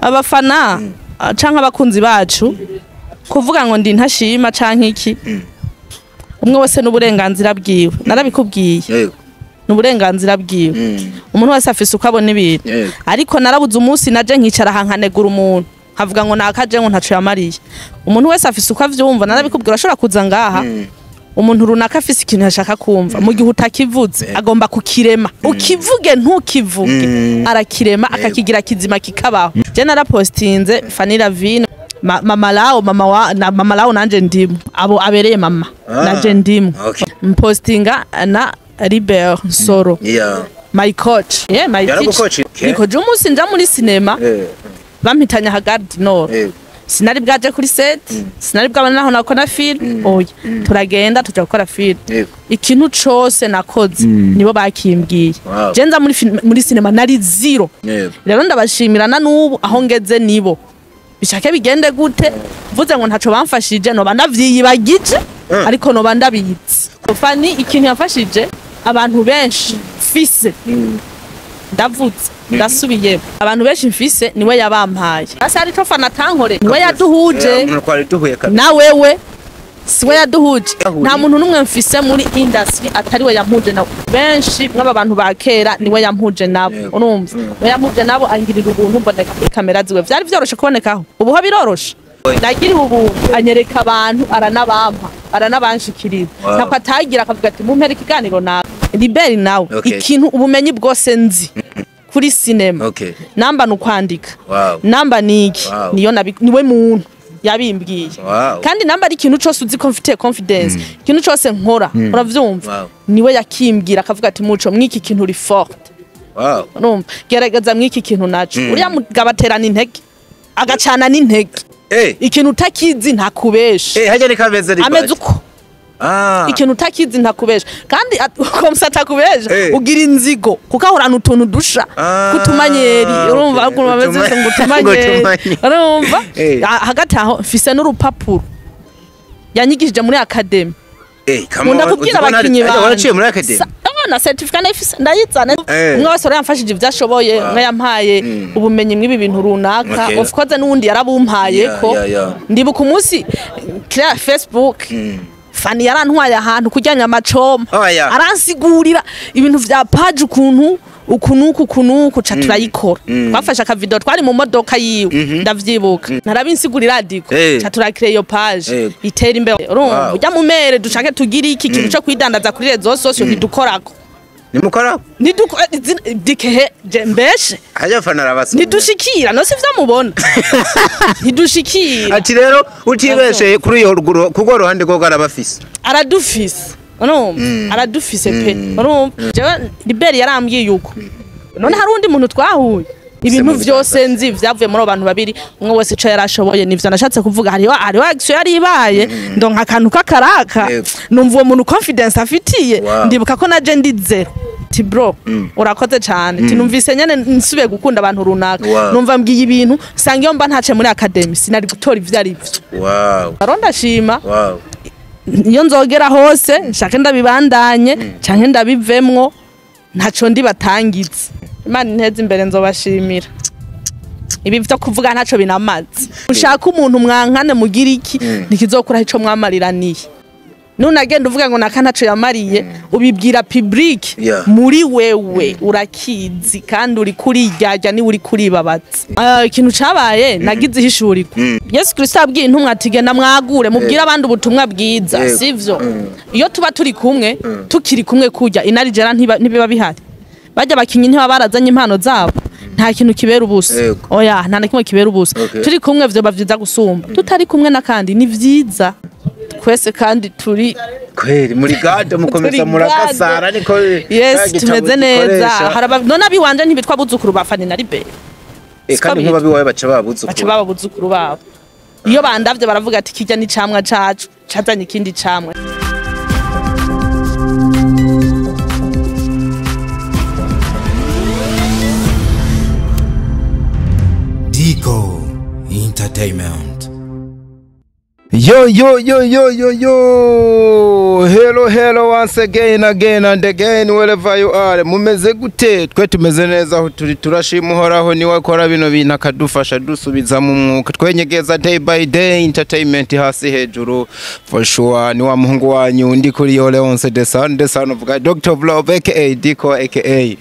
Abafana canke abakunzi bacu kuvuga ngo ndi ntashima canke iki, umwe wese n'uburenganzira bwiwe, narabikubwiye, n'uburenganzira bwiwe. Umuntu wese afise uko abona ibintu. Ariko narabuze umunsi naje nkicara hankanegura umuntu nkavuga ngo nakaje ngo ntaco yamariye. Umuntu wese afise uko avyumva, narabikubwira. Ashobora kuza ngaha umuntu runaka afise ikintu ashaka kumva, mu gihe utakivuze agomba kukirema. Ukivuge ntukivuge, arakirema akakigira kizima kikabaho. Je narapostinze Fanny Lavine, mama lao, mama wa na mama lao, nanje ndimu abo abereye mama, nanje ndimu. Mpostinga na Libert Nsoro, my coach, yeah, my teacher. Niko je umunsi nja muri cinema bampitanya Hagard Nord, sinari bwaje kuri set, sinari bwabona naho nakora film. Oya, turagenda tuja gukora film. Ikintu cose nakoze nibo bakimbwiye. Je nza muri cinema nari zero. Rero ndabashimira na nubu aho ngeze nibo. Bishake bigende gute mvuze ngo ntaco bamfashije, noba ndavyiyibagije, ariko noba ndabizi. Fanny ikintu yafashije abantu benshi mfise, ndavutse ndasubiye, abantu benshi mfise niwe yabampaye. Asa ari cyo Fanny atankore, niwe yaduhuje na wewe, siwe yaduhuje. Nta muntu n'umwe mfise muri industry atari we yampuje nawe. Benshi mw'aba bantu ba kera niwe yampuje nabo, urumva we yampuje nabo, angirira ubuntu mboneka kuri kamera ziwe. Vyari vyoroshe kubonekaho, ubu ho biroroshe. Nagiriwe ubuntu anyereka abantu, aranabampa, aranabanshikiriza. Ntabwo atagira akavuga ati mumpere ikiganiro nawe Liberi nawe. Ikintu ubumenyi bwose nzi kuri cinema, namba nukwandika, namba niki, niyo niwe muntu yabimbwiye. Kandi namba ari ikintu cose uzi ko mfite confidence, ikintu cose nkora, uravyumva, niwe yakimbwira akavuga ati muco mwiki kintu uri forte. Urumva, gerageza mwiki kintu naco. Uriya mugabo aterana intege, agacana n'intege. Ikintu utakizi ntakubesha. Hajya ni kameze ameze uko. Ikintu utakizi ntakubesha. Kandi komsa atakubesha ugira inzigo kuko ahorana utuntu dusha kutumanyeri, urumva ukuntu bameze ngo utumanyeri, urumva. Hagati aho mfise n'urupapuro yanyigishije muri academy. Nkunda kubwira abakinyi banje muri academy na certificate ndayifise, ndayizana. Umwe wese yamfashije ivyashoboye, umwe yampaye ubumenyi mw'ibi bintu runaka, of course n'uwundi yarabumpaye ko ndibuka umunsi kuri Facebook Fanny yarantwaye ahantu kujyanya amacoma, aransigurira ibintu vya page ukuntu ukunuku ukunuku, ca turayikora. Twafashe aka video twari mu modoka yiwe, ndavyibuka, narabinsigurira diko, ca turakire iyo page itera imbere. Urumva ujya mu mere dushake tugira iki kintu co kwidandaza kuri réseaux sociaux, ntidukorako. Nimukora ntiduko dikehe mbeshe hajya Fanny arabasoma, ntidushikira no sivyo mubona, ntidushikira. Ati rero utibesheye kuri iyo ruguru kuko ruhande rwo arabafise, aradufise, urumva aradufise pe, urumva. Jewe Liberi yarambwiye yuko none hari undi muntu twahuye, ibintu vyose nzi vyavuye muri abo bantu babiri, umwe wese ico yarashoboye. Nivyo nashatse kuvuga. Hariho action yari ibaye, ndonka akantu k'akaraka, numva uwo muntu confidence afitiye, ndibuka ko naje ndi zero. Ti bro, urakoze cyane, ti numvise nyene nsubiye gukunda abantu runaka, numva mbwiye ibintu sanga iyo mba ntace muri academy sinari gutora ivyo ari vyo. Rero ndashima, iyo nzogera hose nshake ndabibandanye canke ndabivemwo, ntaco ndi batangize. Imana inteze imbere, nzobashimira. Ibi vyo kuvuga ntaco binamaze. Ushaka umuntu mwankane mugira iki, ntikizokuraho ico mwamariraniye. Nunagenda uvuga ngo naka ntaco yamariye, ubibwira public, muri wewe urakizi kandi uri kuriryarya ni uri kuribabaza. Ikintu cabaye nagize ihishurirwa. Yesu Kristo abwiye intumwa ati genda mwagure mubwire abandi ubutumwa bwiza, sivyo? Iyo tuba turi kumwe, tukiri kumwe kurya inarijera ntibiba bihari. Bajya bakinyi ntiba barazanye impano zabo. Nta kintu kibera ubusa. Oya, nta na kimwe kibera ubusa. Turi kumwe vyo bavyiza gusumba. Tutari kumwe na kandi ni vyiza. Twese kandi turi kweri muri gade mukomeza murakasara niko. Yes, tumeze neza. Haraba none abiwanje ntibitwa buzukuru ba Fanny na Liberi. Kandi nkuba biwawe baca babuzukuru. Baca babuzukuru babo. Iyo bandavye baravuga ati kijya ni camwa cacu, cazanye ikindi camwa. Dico Entertainment. Yo yo yo yo yo yo, hello hello, once again, again and again, wherever you are, mumeze gute? Twe tumeze neza aho turi, turashima Uhoraho, niwe akora bino bintu akadufasha dusubiza mu mwuka, twenyegeza day by day, entertainment hasi hejuru for sure. Ni wa muhungu wanyu ndi kuri yo, Leonce the son, the son of God, Dr. of Love, aka Diko, aka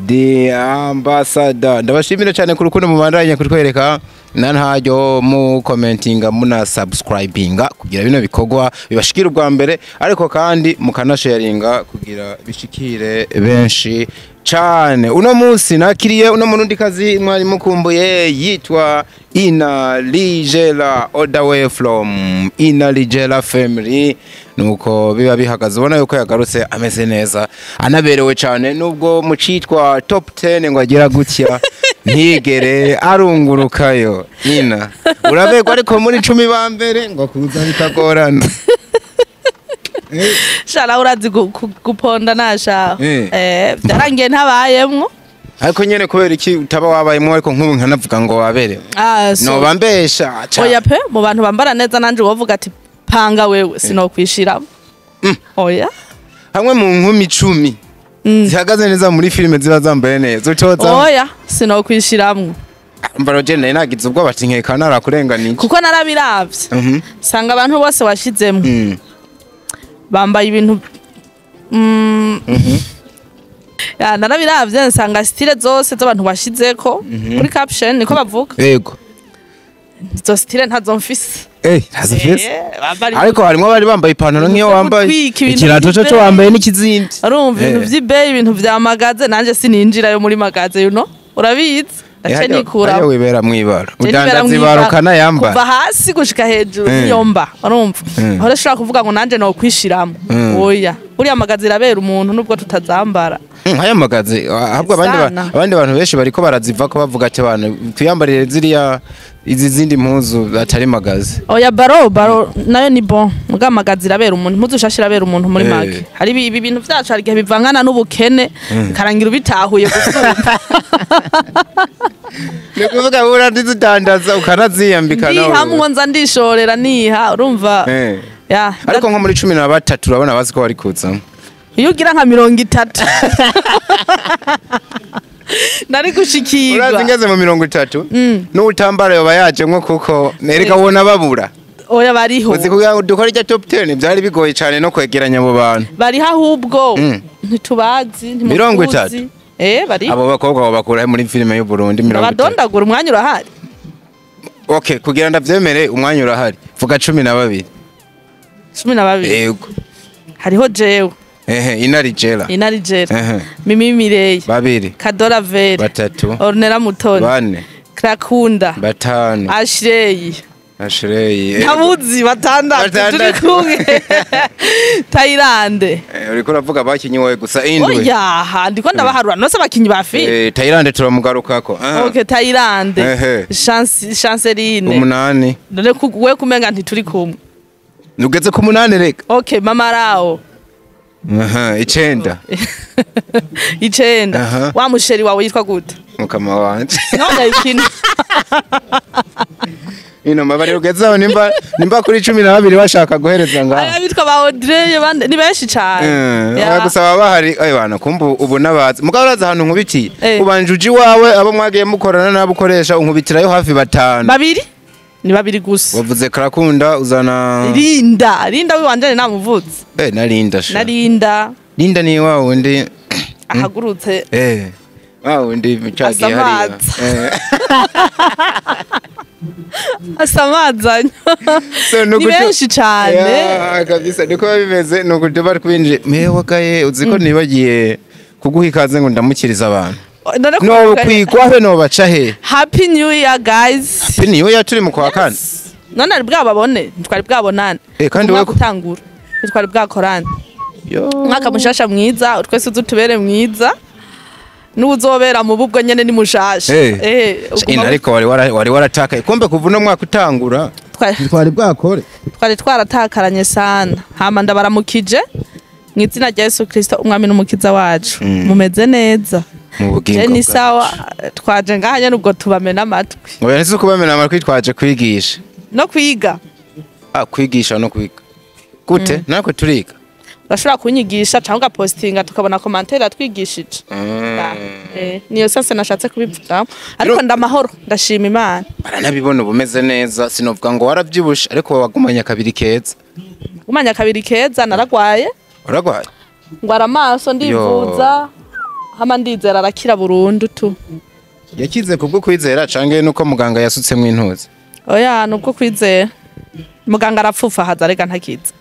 the ambassador. Ndabashimira cyane ku rukundo mubandanya kutwereka na ntaryo mu commentinga, muna subscribinga kugira bino bikorwa bibashikire ubwa mbere, ariko kandi mukanasharinga kugira bishikire benshi cane. Uno munsi nakiriye uno murundi kazi mwari mukumbuye, yitwa Ina Ligela, all the way from Ina Ligela family. Nuko biba bihagaze, ubona yuko yagarutse ameze neza, anaberewe cane, nubwo mu citwa top 10 ngo agira gutya ntigere arungurukayo. Ina, uraberwa, ariko muri 10 ba mbere ngo kuza bikagorana. Shara, urazi guponda nasha. Byarangiye ntabayemwo. Ariko nyene kubera iki utaba wabayemwo, ariko nk'ubu nkanavuga ngo waberewe? Ah, so noba mbesha ca. Oya pe, mu bantu bambara neza nanje wovuga ati panga wewe, sinokwishiramo. Oya. Hamwe mu nkumi 10 zihagaze neza muri filime ziba zambaye neza, utoza? Oya, sinokwishiramwo. Mbaro je nari nagize ubwoba ati nkeka narakurenganiye. Kuko narabiravye, sanga abantu bose washizemwo bambaye ibintu ya, narabiravye nsanga style zose z'abantu washizeko kuri caption, niko bavuga, Yego. izo style ntazo mfise. Ntazifise. Bambara Ariko harimo abari bambaye ipantaro nk'iyo ibintu wambaye, vy'ugutwika, ibintu ikirato cyo vy'ibeyi. Wambaye n'ikizindi. Urumva ibintu vy'ibeyi, ibintu vya magaze, nanje sininjirayo muri magaze, you know, urabizi, ndace nikura. Hariya wibera mwibara, Je nibera udandaza mw'ibara. ibara ukanayambara. Kuva hasi gushika hejuru niyo mba, urumva, aho rero ushobora kuvuga ngo nanje nokwishiramo. Oya, buriya magaze irabera umuntu nubwo tutazambara. Aya magaze ahubwo abandi Sana. Abandi bantu benshi bariko baraziva ko bavuga ati abantu tuyambarire ziriya, izi zindi mpuzu atari magaze. Oya, baro baro nayo ni bon, muga magaze irabera umuntu, impuzu shasha irabera umuntu muri make. Hari ibi bintu vyacu, hari igihe bivangana n'ubukene, karangira ubitahuye gusumba. Ni kuvuga urazidandaza ukanaziyambika nawe. Ndihamwo, nza ndishorera, niha, urumva. Ya. Ariko nko muri 13 urabona bazi ko bari kuzamo? Iyo ugira nka 30 nari gushikirwa. Urazi ngeze mu 30 n'utambara yoba yaje nko kuko nereka ubona babura. Oya, bariho. Uzi kugira ngo dukore irya top 10 byari bigoye cyane no kwegeranya abo bantu. Bariho, ahubwo ntitubazi, ntimutuzi. 30? Bariho. Abo bakobwa abo bakura muri filime y'u Burundi 30? Abadondagura, umwanya urahari. Okay, kugira ndavyemere, umwanya urahari, vuga 12. 12? Yego. Hariho jewe. Ehe, Inarijela. Inarijera. Ehe. Mimi Mireille. Babiri. Kadora Vere. Batatu. Ornella Mutoni. Bane. Krakunda. Batanu. Ashley. Ashley. Ntamuzi, batandatu turi Batandatu. kumwe. Tayilande. Uriko uravuga abakinyi wowe gusa, indwi. Oya, ndiko ndabaharura nose abakinyi ba filime. Tayilande turamugarukako. Aha. Okay, Tayilande. Ehe. Chance, Chanceline. Umunani. None we kumenga ntituri kumwe. Ugeze ku munani reka. Okay, Mama Rao. Aha, icenda. 9. Aha. Wa musheri wawe yitwa gute? Mukama wanje. None ikintu. Ino mabari ugeze aho, nimba kuri 12 bashaka guhereza ngaho. Aya bitwa ba Audrey bande, ni benshi cyane. Yeah. Gusaba bahari ayo bantu kumva ubu nabazi. Mugabo uraza ahantu nkubitiye. Ubanje uji wawe, abo mwagiye mukorana nabo ukoresha, unkubitirayo hafi batanu. Babiri? Ni babiri gusa. Wavuze Karakunda, uzana Linda, Linda wiwanje namuvutse. Na Linda sha. Na Linda. Linda ni wa wundi ahagurutse. Wa wundi cagiye hariya. Asamaza. Asamazanya. So, Ni nukutu benshi cyane. Ya, kabisa niko biba bimeze, nuko tuba twinjiye. Mewe gaye, uzi ko nibagiye kuguha ikaze ngo ndamukiriza abantu. None No kwigwa he, no baca he? Happy New Year, guys. Happy New Year, turi mu kwa kane. None ari bwababone, ntitwari bwabonane. Kandi Umwaka we utangura ntitwari bwakorane. Yo. Umwaka mushasha mwiza, twese uzutubere mwiza, n'uzobera mu bubwo nyene ni mushasha. Ina, ariko wari waratakaye kumbe kuva uno mwaka utangura. Twari bwakore. Twari twaratakaranye sana. Hama ndabaramukije mu izina rya Yesu Kristo, umwami n'umukiza wacu. Mumeze neza? Mu bugingo Je ni bwacu. sawa, twaje ngaha nyene ubwo tubamena amatwi. Oya, ntisi kubamena amatwi, twaje kwigisha. No kwiga. Ah, kwigisha no kwiga gute? Natwe turiga. Urashobora kunyigisha cyangwa ugapostinga tukabona commentaire atwigishije. Niyo sasa nashatse kubivuga, ariko ndamahoro, ndashima Imana. Baranabibona ubumeze neza, sinovuga ngo waravyibushe, ariko wagumanya kabiri keza. Gumanya kabiri keza, naragwaye. Uragwaye? Ngwara amaso, ndivuza, hama ndizera arakira burundu tu. Yakize kubwo kwizera canke nuko muganga yasutsemwo intuzi? Oya, nubwo kwizera. Muganga arapfufa haza, rega ntakiza.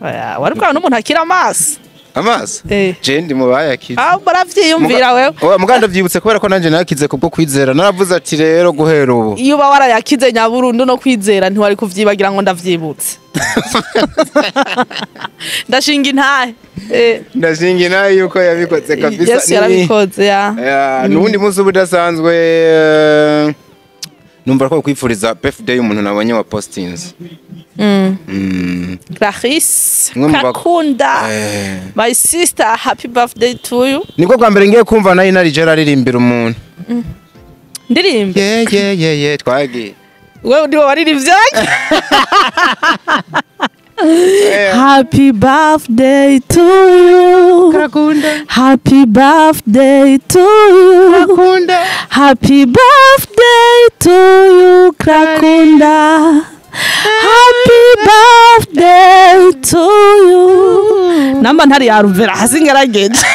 Oya, wari bwa n'umuntu akira amaso? Amaso? Je ndi mu bayakize. Ah, baravyiyumvira wewe. Oya, muganga ndavyibutse kubera ko nanje nakize kubwo kwizera. Naravuze ati rero guhera ubu. Iyo uba warayakize nyaburundu no kwizera ntiwari kuvyibagira ngo ndavyibutse. Ndashinga intahe. Ndashinga intahe yuko yabikoze kabisa. Yesu yarabikoze ya. Nubundi munsi ubudasanzwe numva ko kwifuriza birthday y'umuntu nabonye wa postings. Clarisse Kakunda. My sister, happy birthday to you. Niko kwa mbere ngiye kumva nayo inari jera aririmbira umuntu. Ndirimbe. Ye twagiye. Wewe ndiwe waririmbye? Happy birthday to you. Kakunda. Happy birthday to you. Kakunda. Happy birthday to you, Kakunda. Happy birthday to you. Namba ntari yaruvera hasi ngerageje.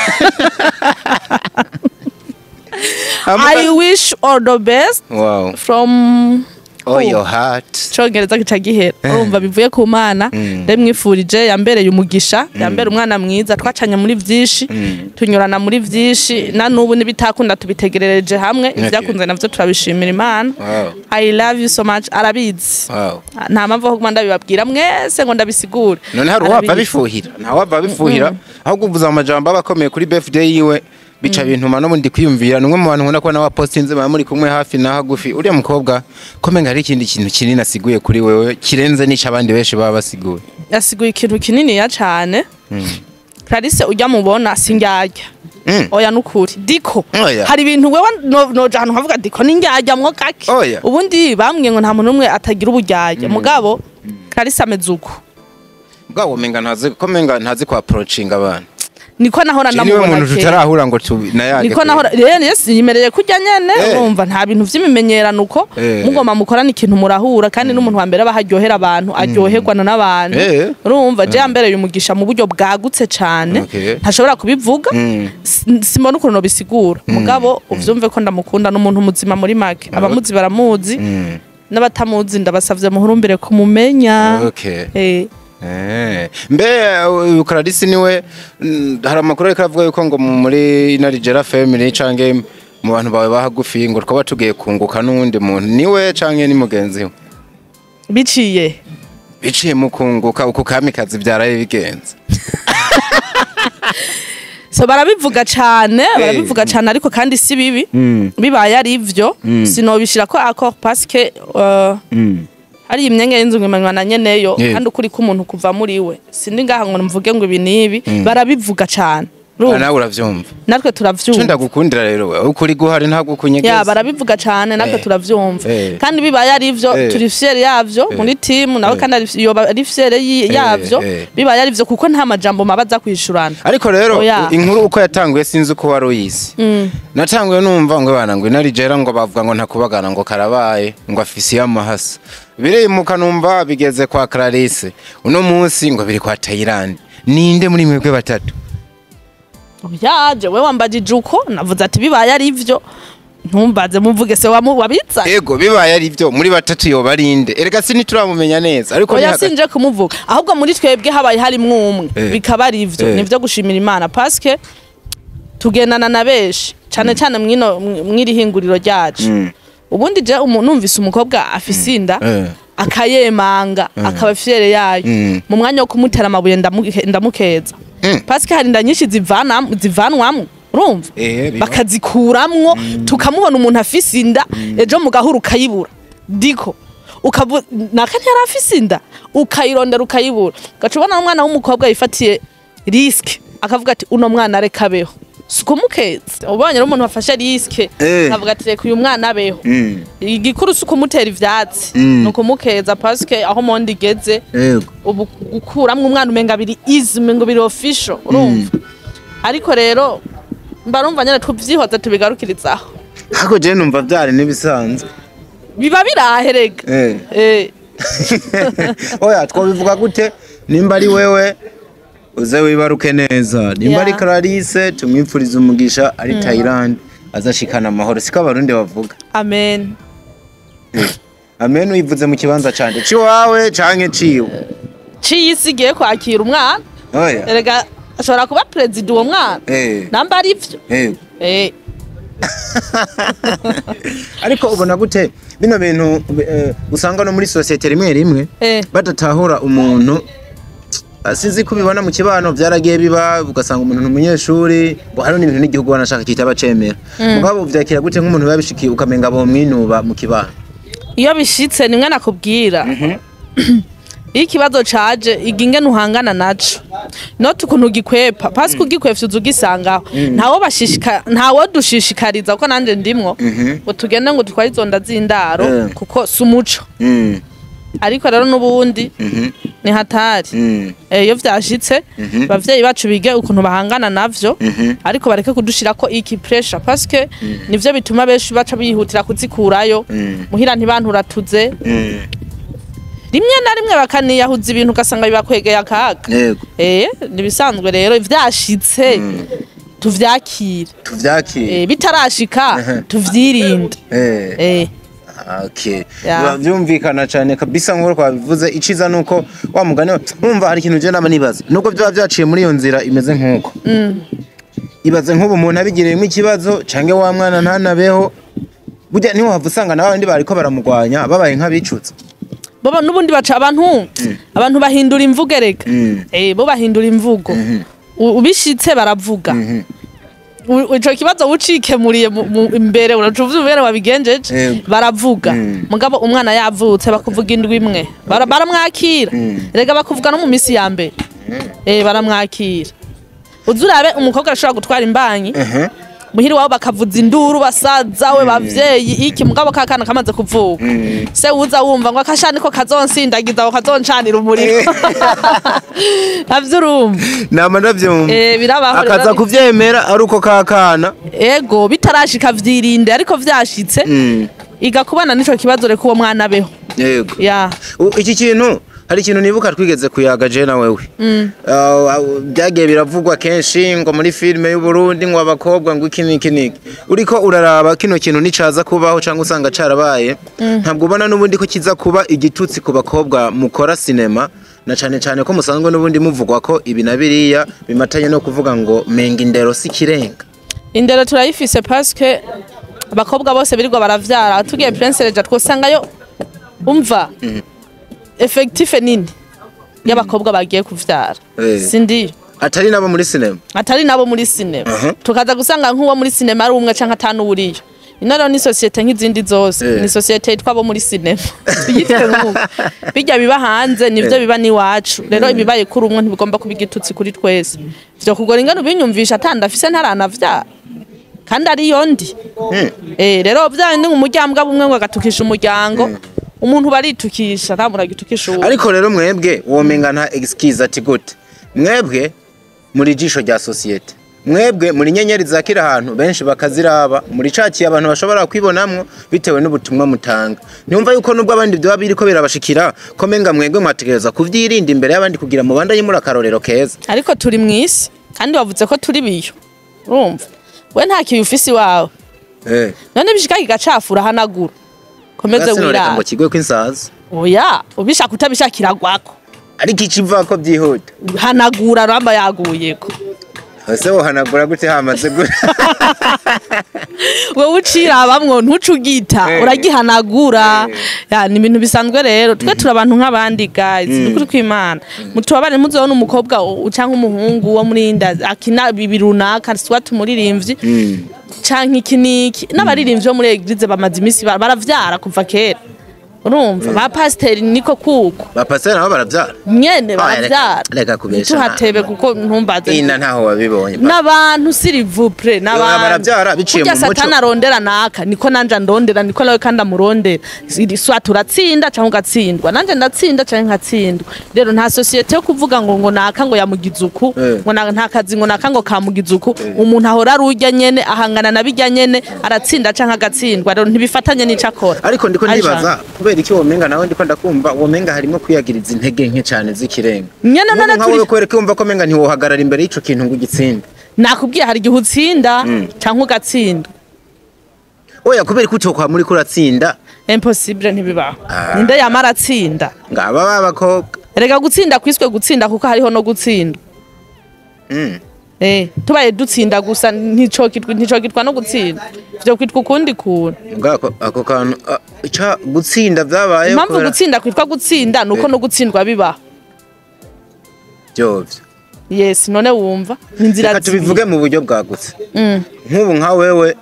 I wish all the best. Wow. From all your heart. Congereza kica gihera. Urumva bivuye ku Mana, ndamwifurije yambereye umugisha, yambere umwana mwiza, twacanye muri vyinshi, tunyurana muri vyinshi, na nubu nibitakunda tubitegerereje hamwe, ivyakunze navyo turabishimira Imana. I love you so much. Arabizi. Nta mpamvu ho ndabibabwira mwese ngo ndabisigure. None hari uwava bifuhira, nta wava bifuhira, aho kuvuza amajambo abakomeye kuri birthday yiwe. Bica bintuma no mundi kwiyumvira numwe mu bantu nkunda ko nawe postinze ba muri kumwe hafi na hagufi uriya mukobwa komenga hari ikindi kintu kinini asiguye kuri wewe kirenze n'ico abandi benshi baba basiguye. Asiguye ikintu kinini ya cane. Clarisse ujya mubona sinjyajya. Oya nukuri diko hari ibintu wewe noja ahantu nkavuga diko ninjyajya mwo kake. Ubundi bamwe ngo nta muntu umwe atagira ubujyajya mugabo Clarisse ameze uko. Mugabo menga ntazi komenga ntazi kwa approaching abantu. Niko nahora namubona umuntu tutarahura ngo nayage. Niko nahora rero yes yimereye kujya nyene urumva nta bintu vy'imimenyerano uko mugoma mukorana ikintu murahura kandi n'umuntu wa mbere abaharyohera abantu aryoherwa n'abantu urumva je yambereye umugisha mu buryo bwagutse cane ntashobora kubivuga simbona ukuntu bisigura mugabo uvyumve ko ndamukunda n'umuntu muzima muri make abamuzi baramuzi n'abatamuzi ndabasavye muhurumbire kumumenya. Mbe Clarisse niwe hari amakuru ariko avuga yuko ngo muri Narijera family canke mu bantu bawe bahagufi ngo twaba tugiye kunguka n'uwundi muntu niwe canke ni mugenzi we biciye mu kunguka uko kamikazi byaraye bigenze. So barabivuga cane barabivuga cane ariko kandi si bibi bibaye ari ivyo sinobishira ko accord parce que hari imyenge y'inzu ngimanywa na nyeneyo kandi ukuri ko umuntu kuva muri we sindi ngaha ngo mvuge ngo ibi nibi barabivuga cane. Nawe uravyumva natwe turavyumva. Ndagukundira rero wewe ukuri guhari ntabwo kunyegeza. Ya barabivuga cane natwe turavyumva kandi bibaye ari ivyo turi fier yavyo muri team nawe kandi iyo ari fier yavyo bibaye ari ivyo kuko nta majambo mabaza kwishurana. Ariko rero inkuru uko yatanguye sinzi uko wari uyizi. Natanguye numva ngo bana ngo Narijera ngo bavuga ngo ntakubagana ngo karabaye ngo afisi y'amahasa biremuka numva bigeze kwa Clarisse uno munsi ngo biri kwa Thailand. Ninde muri mwebwe batatu? Yaje wewe wambajije uko navuze ati bibaye ari ivyo ntumbaze muvuge se wabitsa. Yego bibaye ari ivyo muri batatu yo barinde erega sinituramumenya neza ariko oya sinje kumuvuga ahubwo muri twebwe habaye hari mwumwe bikaba ari ivyo nivyo gushimira Imana parce que tugendana na benshi cane cane mwino mwiri hinguriro ryacu. Ubundi je numvise umukobwa afise inda akayemanga akaba fiere yayo mu mwanya wo kumutera amabuye ndamukeza parce que hari inda nyinshi zivanwamwo urumva bakazikuramwo tukamubona umuntu afise inda ejo mugahura ukayibura diko naka ntiyari afise inda ukayirondera ukayibura ugaca ubona umwana w'umukobwa yifatiye risque akavuga ati uno mwana reka abeho. Sikumukeza, ubonye rero umuntu wafashe risque avuga ati reka uyu mwana abeho. Igikuru si ukumutera ivyatsi, ni ukumukeza, parce que aho monde igeze ubu, gukuramwo umwana umenga biri easy, umenga biri official, urumva? Ariko rero mba numva nyene tuvyihoze, tubigarukirizaho. Ariko je numva byari n'ibisanzwe. Biba biraherega. Oya, twabivuga gute? Nimba ari wewe uze wibaruke neza, nimba ari Clarisse tumwipfuriza umugisha, ari Thailand azashikana amahoro, siko abarundi bavuga? Amen. Amen uyivuze mu kibanza canje, ciwawe canke ciwe? Ciyisi igiye kwakira umwana. Oya. Erega ashobora kuba perezida uwo mwana, namba ari vyo. Ariko ubona gute bino bintu usanga no muri société rimwe rimwe badatahura umuntu? Sinzi ko ubibona mu kibano, byaragiye biba, ugasanga umuntu ni umunyeshuri, ngo hariho n'ibintu n'igihugu banashaka kitaba cemera. Mugabo uvyakira gute nk'umuntu biba bishikiye ukamenga bomwinuba mu kibano? Iyo bishitse, nimwe nakubwira, iyo ikibazo caje, iga ingene uhangana naco, not ukuntu ugikwepa, parce que ugikwefye uza ugisangaho. Ntawo dushishikariza, kuko nanje ndimwo, ngo tugende ngo dutware izo nda z'indaro, kuko si umuco. Ariko rero n'ubundi ni hatari. Iyo vyashitse, abavyeyi bacu bige ukuntu bahangana navyo, ariko bareke kudushirako iki pressure, parce que nivyo bituma benshi baca bihutira kuzikurayo muhira, ntibanturatuze, rimwe na rimwe bakaniyahuza ibintu, ugasanga bibakwegeye akaga. Nibisanzwe rero, ivyashitse tuvyakire. Tuvyakire. Bitarashika tuvyirinde. Okay. Yeah. Biba byumvikana cyane kabisa nk'uko twabivuze. Iciza nuko wa mugani wumva hari ikintu je nama nibaza, nubwo byaba byaciye muri iyo nzira imeze nk'uko, ibaze nk'ubu umuntu abigiriyemo ikibazo canke wa mwana ntanabeho, burya niho wava usanga na babandi bariko baramugwanya babaye nk'abicutse. Bo n'ubundi baca abantu bahindura imvugo erega. Bo bahindura imvugo. Ubishitse baravuga. Ico kibazo ucikemuriye imbere, uraca uvyumva ingene wabigenjeje. Baravuga. Mugabo umwana yavutse bakuvuga indwi imwe. Baramwakira rega, bakuvuga no mu misi ya mbere. Baramwakira. Uzi urabe umukobwa ashobora gutwara imbanyi, muhiri wabo bakavuza induru, basaza we, bavyeyi, iki, mugabo kakana kamaze kuvuka, se uza wumva ngo akashani ko kazonsindagiza, ngo kazoncanira umuriro, navyo urumva? Nama ndavyumva. Birabaho rero. Akaza kuvyemera ari uko kakana. Ego, bitarashika vyirinde, ariko vyashitse, iga kubana n'ico kibazo, reka uwo mwana abeho. Ya. Iki kintu, hari ikintu nibuka twigeze kuyaga je na wewe. Byagiye biravugwa kenshi ngo muri filime y'u Burundi ngo abakobwa ngo iki niki niki. Uriko uraraba kino kintu nicaza kubaho cyangwa usanga carabaye, ntabwo ubona n'ubundi ko kiza kuba igitutsi ku bakobwa mukora sinema, na cane cane ko musanzwe n'ubundi muvugwa ko ibi na biriya bimatanye no kuvuga ngo menga indero si kirenga? Indero turayifise, parce que abakobwa bose birirwa baravyara, tugiye Prince Reja twosangayo, umva, effectif nini y'abakobwa bagiye kuvyara. Sindiyo. Atari nabo muri sinema. Atari nabo muri sinema. Tukaza gusanga nk'uwo muri sinema ari umwe canke atanu uriyo. Ino rero ni société nk'izindi zose. Ni société yitwa abo muri sinema, tuyitwe nk'uko bijya biba hanze nivyo biba n'iwacu. Rero ibibaye kuri umwe ntibigomba kuba igitutsi kuri twese. Vyo kugora ingano binyumvisha atandafise, ntaranavyara, kandi ariyo ndi. Rero vya bindi ngo umuryango bumwe ngo agatukisha umuryango, umuntu baritukisha, nta muntu agitukisha uwundi. Ariko rero mwebwe womenga nta excuse, ati gute? Mwebwe muri jisho rya société, mwebwe muri nyenyeri zakira ahantu benshi bakaziraba, muri cakiye abantu bashobora kwibonamwo bitewe n'ubutumwa mutanga. Niyumva yuko nubwo abandi byoba biriko birabashikira, ko menga mwebwe mwategereza kuvyirinda imbere y'abandi kugira mubandanye muri akarorero keza. Ariko turi mw'isi, kandi wavuze ko turi biyo, urumva we nta kiyo ufise iwawe. None bishika kigacafura, hanagura, komeze. Gasi noreka wirara ngo kigwe kw'insazi. Oya, ubishaka utabishaka iragwako. Ariko ikivako byihuta. Hanagura ramba yaguyeko. Ese wohanagura gute hamaze gute? Wowe ucirabamwo, ntuce ugita. Uragihanagura. Ya, ni ibintu bisanzwe rero, twe turi abantu nk'abandi guys, ni ukuri kw'Imana. Mutubabare, muzobona umukobwa canke umuhungu wo muri inda akina ibi runaka, soit umuririmbyi canke iki niki, n'abaririmbyi bo muri église bamaze imisi baravyara kuva kera. Urumva ba pasiteri niko kuko Ba pasiteri nabo baravyara. Nyene baravyara. Reka kubesha. Tuhatebe kuko ntumbaze. Ina ntaho wabibonye. N'abantu s'il vous plaît, n'abantu baravyara biciye mu muco. Satani arondera naka, niko nanje andondera, niko nawe kandi amurondera. Swa turatsinda canke ugatsindwa, nanje ndatsinda canke nkatsindwa. Rero nta société yo kuvuga ngo naka ngo yamugize uku, ngo nta kazi, ngo naka ngo kamugize uku. Umuntu ahora arurya nyene, ahangana na bijya nyene, aratsinda canke agatsindwa. Rero ntibifatanye n'ico akora. Ariko ndiko ndibaza kubera iki womenga nawe ndiko ndakumva womenga harimo kwiyagiriza intege nke cyane z'ikirenga. Nyene none turi kwereka umva ko menga ntiwohagarara imbere y'ico kintu ngo ugitsinde. Nakubwiye hari igihe utsinda canke ugatsinda. Oya, kubera ko utokwa muri kuratsinda. Impossible, ntibibaho. Ninde yamara atsinda? Ngaba babakobwa. Erega gutsinda kwiswe gutsinda kuko hariho no gutsinda. Tubaye dutsinda gusa ntico kitwa no gutsinda. Vyo kwitwa ukundi kuntu. Ngako ako kantu ca gutsinda vyabaye. Impamvu gutsinda kwitwa gutsinda nuko no gutsindwa bibaho. Byovyo. Yes, none wumva inzira. Reka tubivuge mu buryo bwagutse. Nk'ubu nka wewe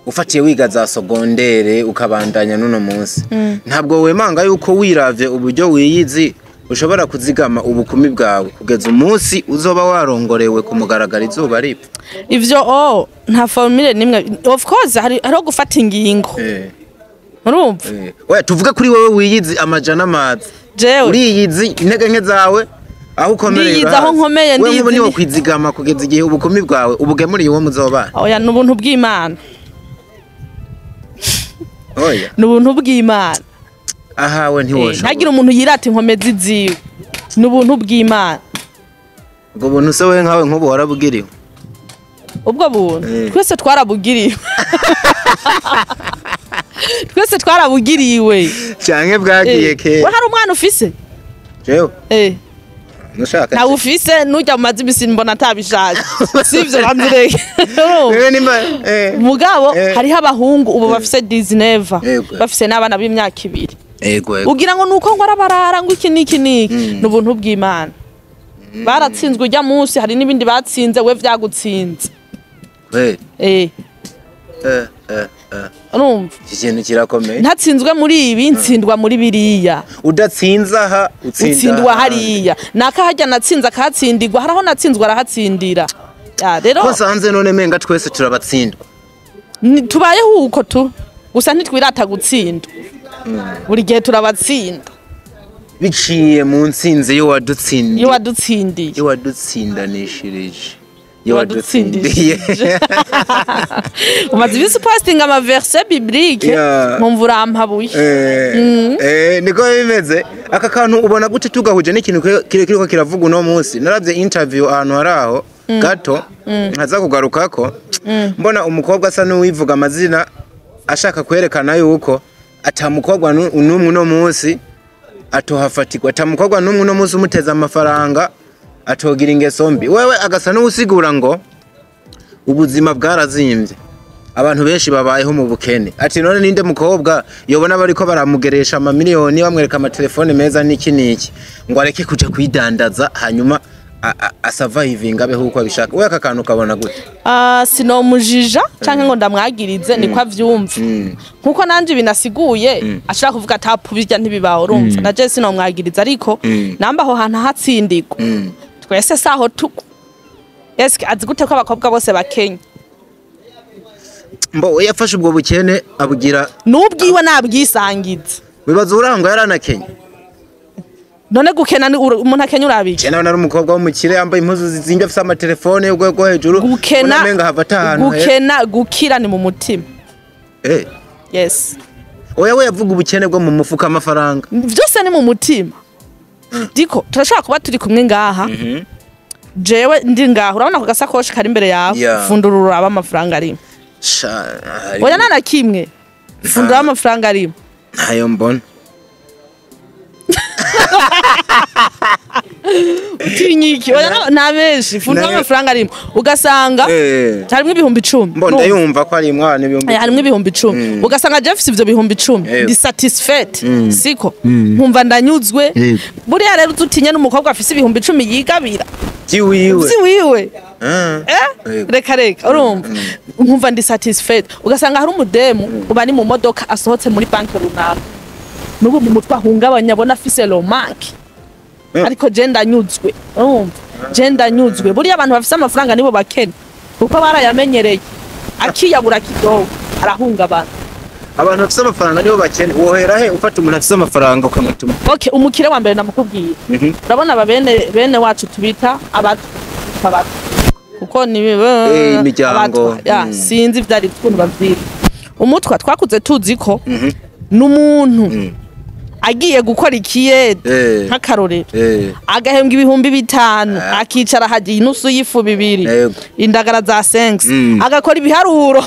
ufatiye wiga za secondaire ukabandanya n'uno munsi, ntabwo wemanga yuko wiravye uburyo wiyizi ushobora kuzigama ubukumi bwawe kugeza umunsi uzoba warongorewe ku mugaragaro izuba ripfa? Ivyo nta formule nimwe. Of course hariho gufata ingingo. Urumva? Oya, tuvuge kuri wewe wiyizi amajana amazi. Jewe uriyizi intege nke zawe, aho ukomereye. Ndiyizi aho nkomeye, wewe ndiyizi. Niwo kwizigama kugeza igihe ubukumi bwawe ubugemuriye uwo muzobana? Oya, ni ubuntu bw'Imana. Oya. Ni ubuntu bw'Imana. Ahawe ntiwoshobora. Ntagire umuntu yirata inkomezi ziwe, ni ubuntu bw'Imana. Ubwo buntu se wewe nkawe nk'ubu warabugiriwe? Ubwo buntu twese twarabugiriwe, twese twarabugiriwe. Canke bwagiye kera? We hari umwana ufise? Jewe? Eh. Nushaka. Ntawe ufise, nujya mu mazi imisi mbona atabishaje, sivyo? Banzireke. Wewe nimba Mugabo hariho abahungu ubu bafise 19, bafise n'abana b'imyaka 2. Ego ego. Ugira ngo nuko ngo arabarara ngo iki niki niki. Ni ubuntu bw'Imana. Baratsinzwe ujya munsi, hari n'ibindi batsinze, we vyagutsinze. We. Eh. Urumva? Iki kintu kirakomeye. Ntatsinzwe muri ibi, ntsindwa muri biriya. Udatsinze aha, utsinda utsindwa ahandi. Hariya naka harya natsinze akahatsindirwa, haraho natsinzwe arahatsindira. Ya, rero Ko nsanze none menga twese turabatsindwa? Tubayeho uko tu gusa, ntitwirata gutsinda buri gihe, turabatsinda. Biciye mu ntsinzi y'uwadutsindiye. Iyo wadutsindiye. Y'uwadutsindanishirije, y'uwadutsindiye. Umaze iminsi upostinga ama versets bibliques, nkumva urampabuye. Niko bimeze. Aka kantu ubona gute tugahuje n'ikintu kiriko kiravuga uno munsi? Naravye interview ahantu hari aho gato nkaza kugarukako, mbona umukobwa asa n'uwivuga amazina ashaka kwerekana yuko ata mukobwa n'umwe uno munsi atohafatirwa, ata mukobwa n'umwe uno munsi umuteza amafaranga atogira ingeso mbi. Wewe agasa n'uwusigura ngo ubuzima bwarazimbye, abantu benshi babayeho mu bukene, ati none ninde mukobwa yobona bariko baramugeresha amamiliyoni, bamwereka amatelefone meza n'iki n'iki, ngo areke kuja kwidandaza, hanyuma asurvivinga abeho uko abishaka? We aka kantu kabona gute? Ah, sinomujija canke ngo ndamwagirize, niko avyumva. Nkuko nanje binasiguye ashaka kuvuga atapu birya ntibibaho. Urumva, naje sinomwagiriza, ariko namba aho hantu hatsindirwa twese saho tuko. Eske azi gute ko abakobwa bose bakenya? Mbo we yafashe ubwo bukene abugira N'ubwiwe nabwisangiza. Wibaza urangwa yaranakenye? None gukena ni umuntu akenya urabiki? Je nawe nari umukobwa w'umukire yambaye impuzu zizinze, afise amatelefone y'urwego rwo hejuru. Gukena Ubona umenga hava ata hantu hera. Gukena, gukira ni mu mutima. Yes. Oya, we yavuga ubukene bwo mu mufuka, amafaranga. Byose ni mu mutima. Diko turashobora kuba turi kumwe ngaha, jewe ndi ngaha, urabona ako gasakoshi kari imbere yawe? Fundura uraba amafaranga arimo. Sha, Oya, nta na kimwe, fundura amafaranga arimo. Ntayo mbona. Utinyiki? Oya, nta menshi, fundura amafaranga arimo ugasanga harimo 10,000. Mbo ndayumva ko ari umwana ibihumbi. Harimo 10,000, ugasanga jewe mfise ivyo 10,000, ndi satisfait, siko? Nkumva ndanyuzwe. Buriya rero utinye n'umukobwa afise 10,000 yigabira Vyiwiwe. vyiwiwe. Eh? Yego. Reka reka, urumva nkumva ndi satisfait. Ugasanga hari umudemu uba ni mu modoka asohotse muri banki runaka. N'ubu mu mutwe ahungabanya, abona afise le manque. Ariko je ndanyuzwe, urumva, je ndanyuzwe. Buriya abantu bafise amafaranga nibo bakene, kuko barayamenyereye, akiyabura kidogo arahungabana. Abantu bafise amafaranga nibo bakene? Wohera he ufata umuntu afise amafaranga ukamutuma? Okay, umukire wa mbere namukubwiye. Urabona aba bene wacu tubita abatwa, abatwa kuko ni Imiryango. Abatwa, ya. Sinzi ivyari ukuntu bavyita. Umutwa twakuze tuzi ko n'umuntu agiye gukora ikiyede, nk'akarorero, agahembwa 5000, akicara hagiye inusu y'ifu bibiri, indagara za sengisi, agakora ibiharuro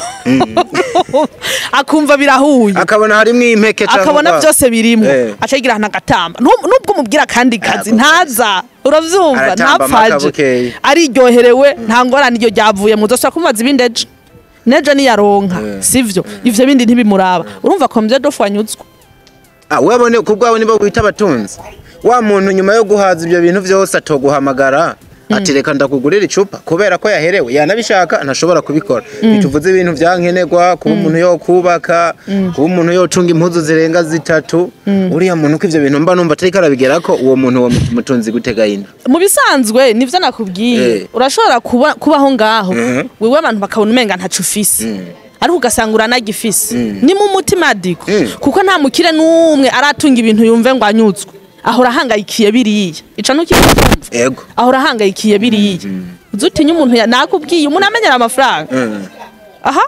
akumva birahuye, akabona harimwo impeke canke akabona byose birimo, acagira ahantu agatamba. Nubwo umubwira kandi kazi, ntaza, uravyumva? Aratamba. Ntapfaje. Makabukeyi. Ariryoherewe, nta ngorane. Iryo ryavuye muzosubira kumubaza ibindi ejo nejo niyaronka. Sivyo? Ivyo bindi ntibimuraba. Urumva combien de fois anyuzwe? Ah, wabone ku bwawe nibo wita abatunzi? Wa muntu nyuma yo guhaza ibyo bintu vyose atoguhamagara ati: "Reka ndakugurira icupa," kubera ko yaherewe, yanabishaka ntashobora kubikora. Bituvuze ibintu vyankenerwa kuba umuntu yo kubaka, kuba umuntu yocunga impuzu zirenga zitatu. Uriya muntu ko ivyo bintu mba numva atariko arabigerako, uwo muntu uwo mutunzi gutega ino? Mu bisanzwe nivyo nakubwiye. Urashobora kubaho ngaho, wewe abantu bakabona umenga ntaco ufise, ariko ugasanga uranagifise, ni mu mutima adiko. Kuko nta mukire n'umwe aratunga ibintu yumve ngo anyuzwe, ahora ahangayikiye biriya. Ico ntukikumva? Ego. Ahora ahangayikiye biriya. Uzi utinya umuntu nakubwiye, umuntu amenyera amafaranga. Aha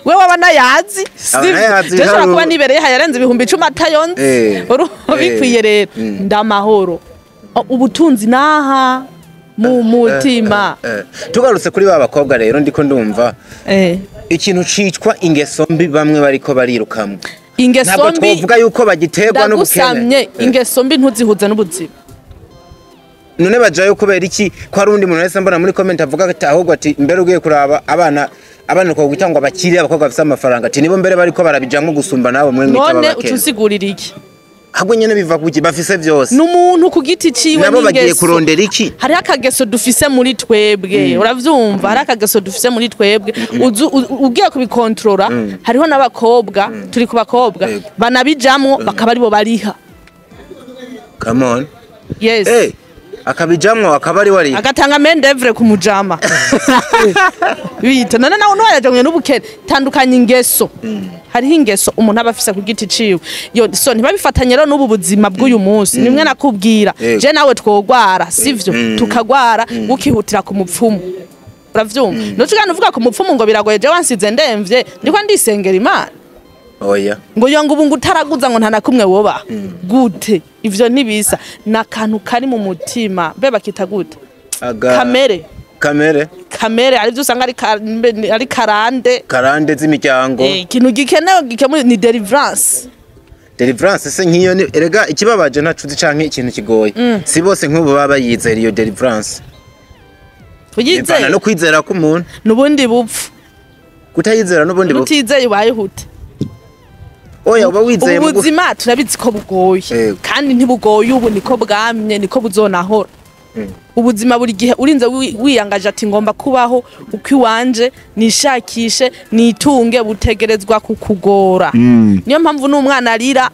we waba nayazi. Aba nayazi. Sivyo? Nshobora kuba nibereye hayarenze 10,000 atayonzi. Urumva, bikwiye rero ndamahoro. Ubutunzi naha mu mutima. Tugarutse kuri ba bakobwa rero, ndiko ndumva ikintu citwa ingeso mbi bamwe bariko barirukamwo. Ingeso Ntabwo mbi, twovuga yuko bagiterwa n'ubukene. Ndagusamye, ingeso mbi ntuzihuze n'ubuzima. None bajayo kubera iki? Ko hari undi muntu wese mbona muri comment avuga ati ahubwo ati mbere ugiye kuraba abana twakwita ngo abakire, abakobwa bafise amafaranga, ati nibo mbere bariko barabijamwo gusumba nabo mwe mwita None abakene. ucusigurira iki? Ahubwo nyene biva kuki bafise vyose? N'umuntu ku giti ciwe. Nabo bagiye N'ingeso. kurondera iki? Hariho akageso dufise muri twebwe, uravyumva? Hariho akageso dufise muri twebwe. Ugiye kubikontorora, hariho n'abakobwa, turi ku bakobwa, banabijamwo bakaba aribo bariha. Come on. Yes. Akabijamwo akaba ari wari Agatanga main d'oeuvre ku mujama bita. None nawe ntiwayajanywe n'ubukene? Tandukanya ingeso. Hariho ingeso umuntu aba afise ku giti ciwe. Yo so ntibabifatanye rero n'ubu buzima bw'uyu munsi. Nimwe nakubwira, je nawe twogwara, sivyo? Tukagwara, ukihutira ku mupfumu, uravyumva? Nuca uganda uvuga ku mupfumu ngo biragoye, je wansize ndemvye, ndiko ndisengera Imana. Oya. Ngo yo ngo ubu ngo utaraguza ngo nta na kumwe woba gute. Ivyo ntibisa n'akantu kari mu mutima. Mbe bakita gute? Aga Kamere. Kamere. Kamere, arivyo usanga ari ari karande. Karande z'imiryango. Ikintu gikenewe gikemuye ni deliverance. Deliverance se nk'iyo ni erega ikibabaje ntacuzi canke ikintu kigoye, si bose nk'ubu baba bayizera iyo deliverance. Bivana Uyizeye no kwizera k'umuntu. N'ubundi bupfu. Kutayizera n'ubundi bupfu. Utizeye ubaye hute? Oya, uba wizeye mu Ubuzima turabizi ko bugoye. Kandi ntibugoye ubu, niko bwamye, niko buzonahora. Ubuzima buri gihe urinze wiyangaje ati ngomba kubaho uko iwanje, nishakishe, nitunge, butegerezwa kukugora. Niyo mpamvu n'umwana arira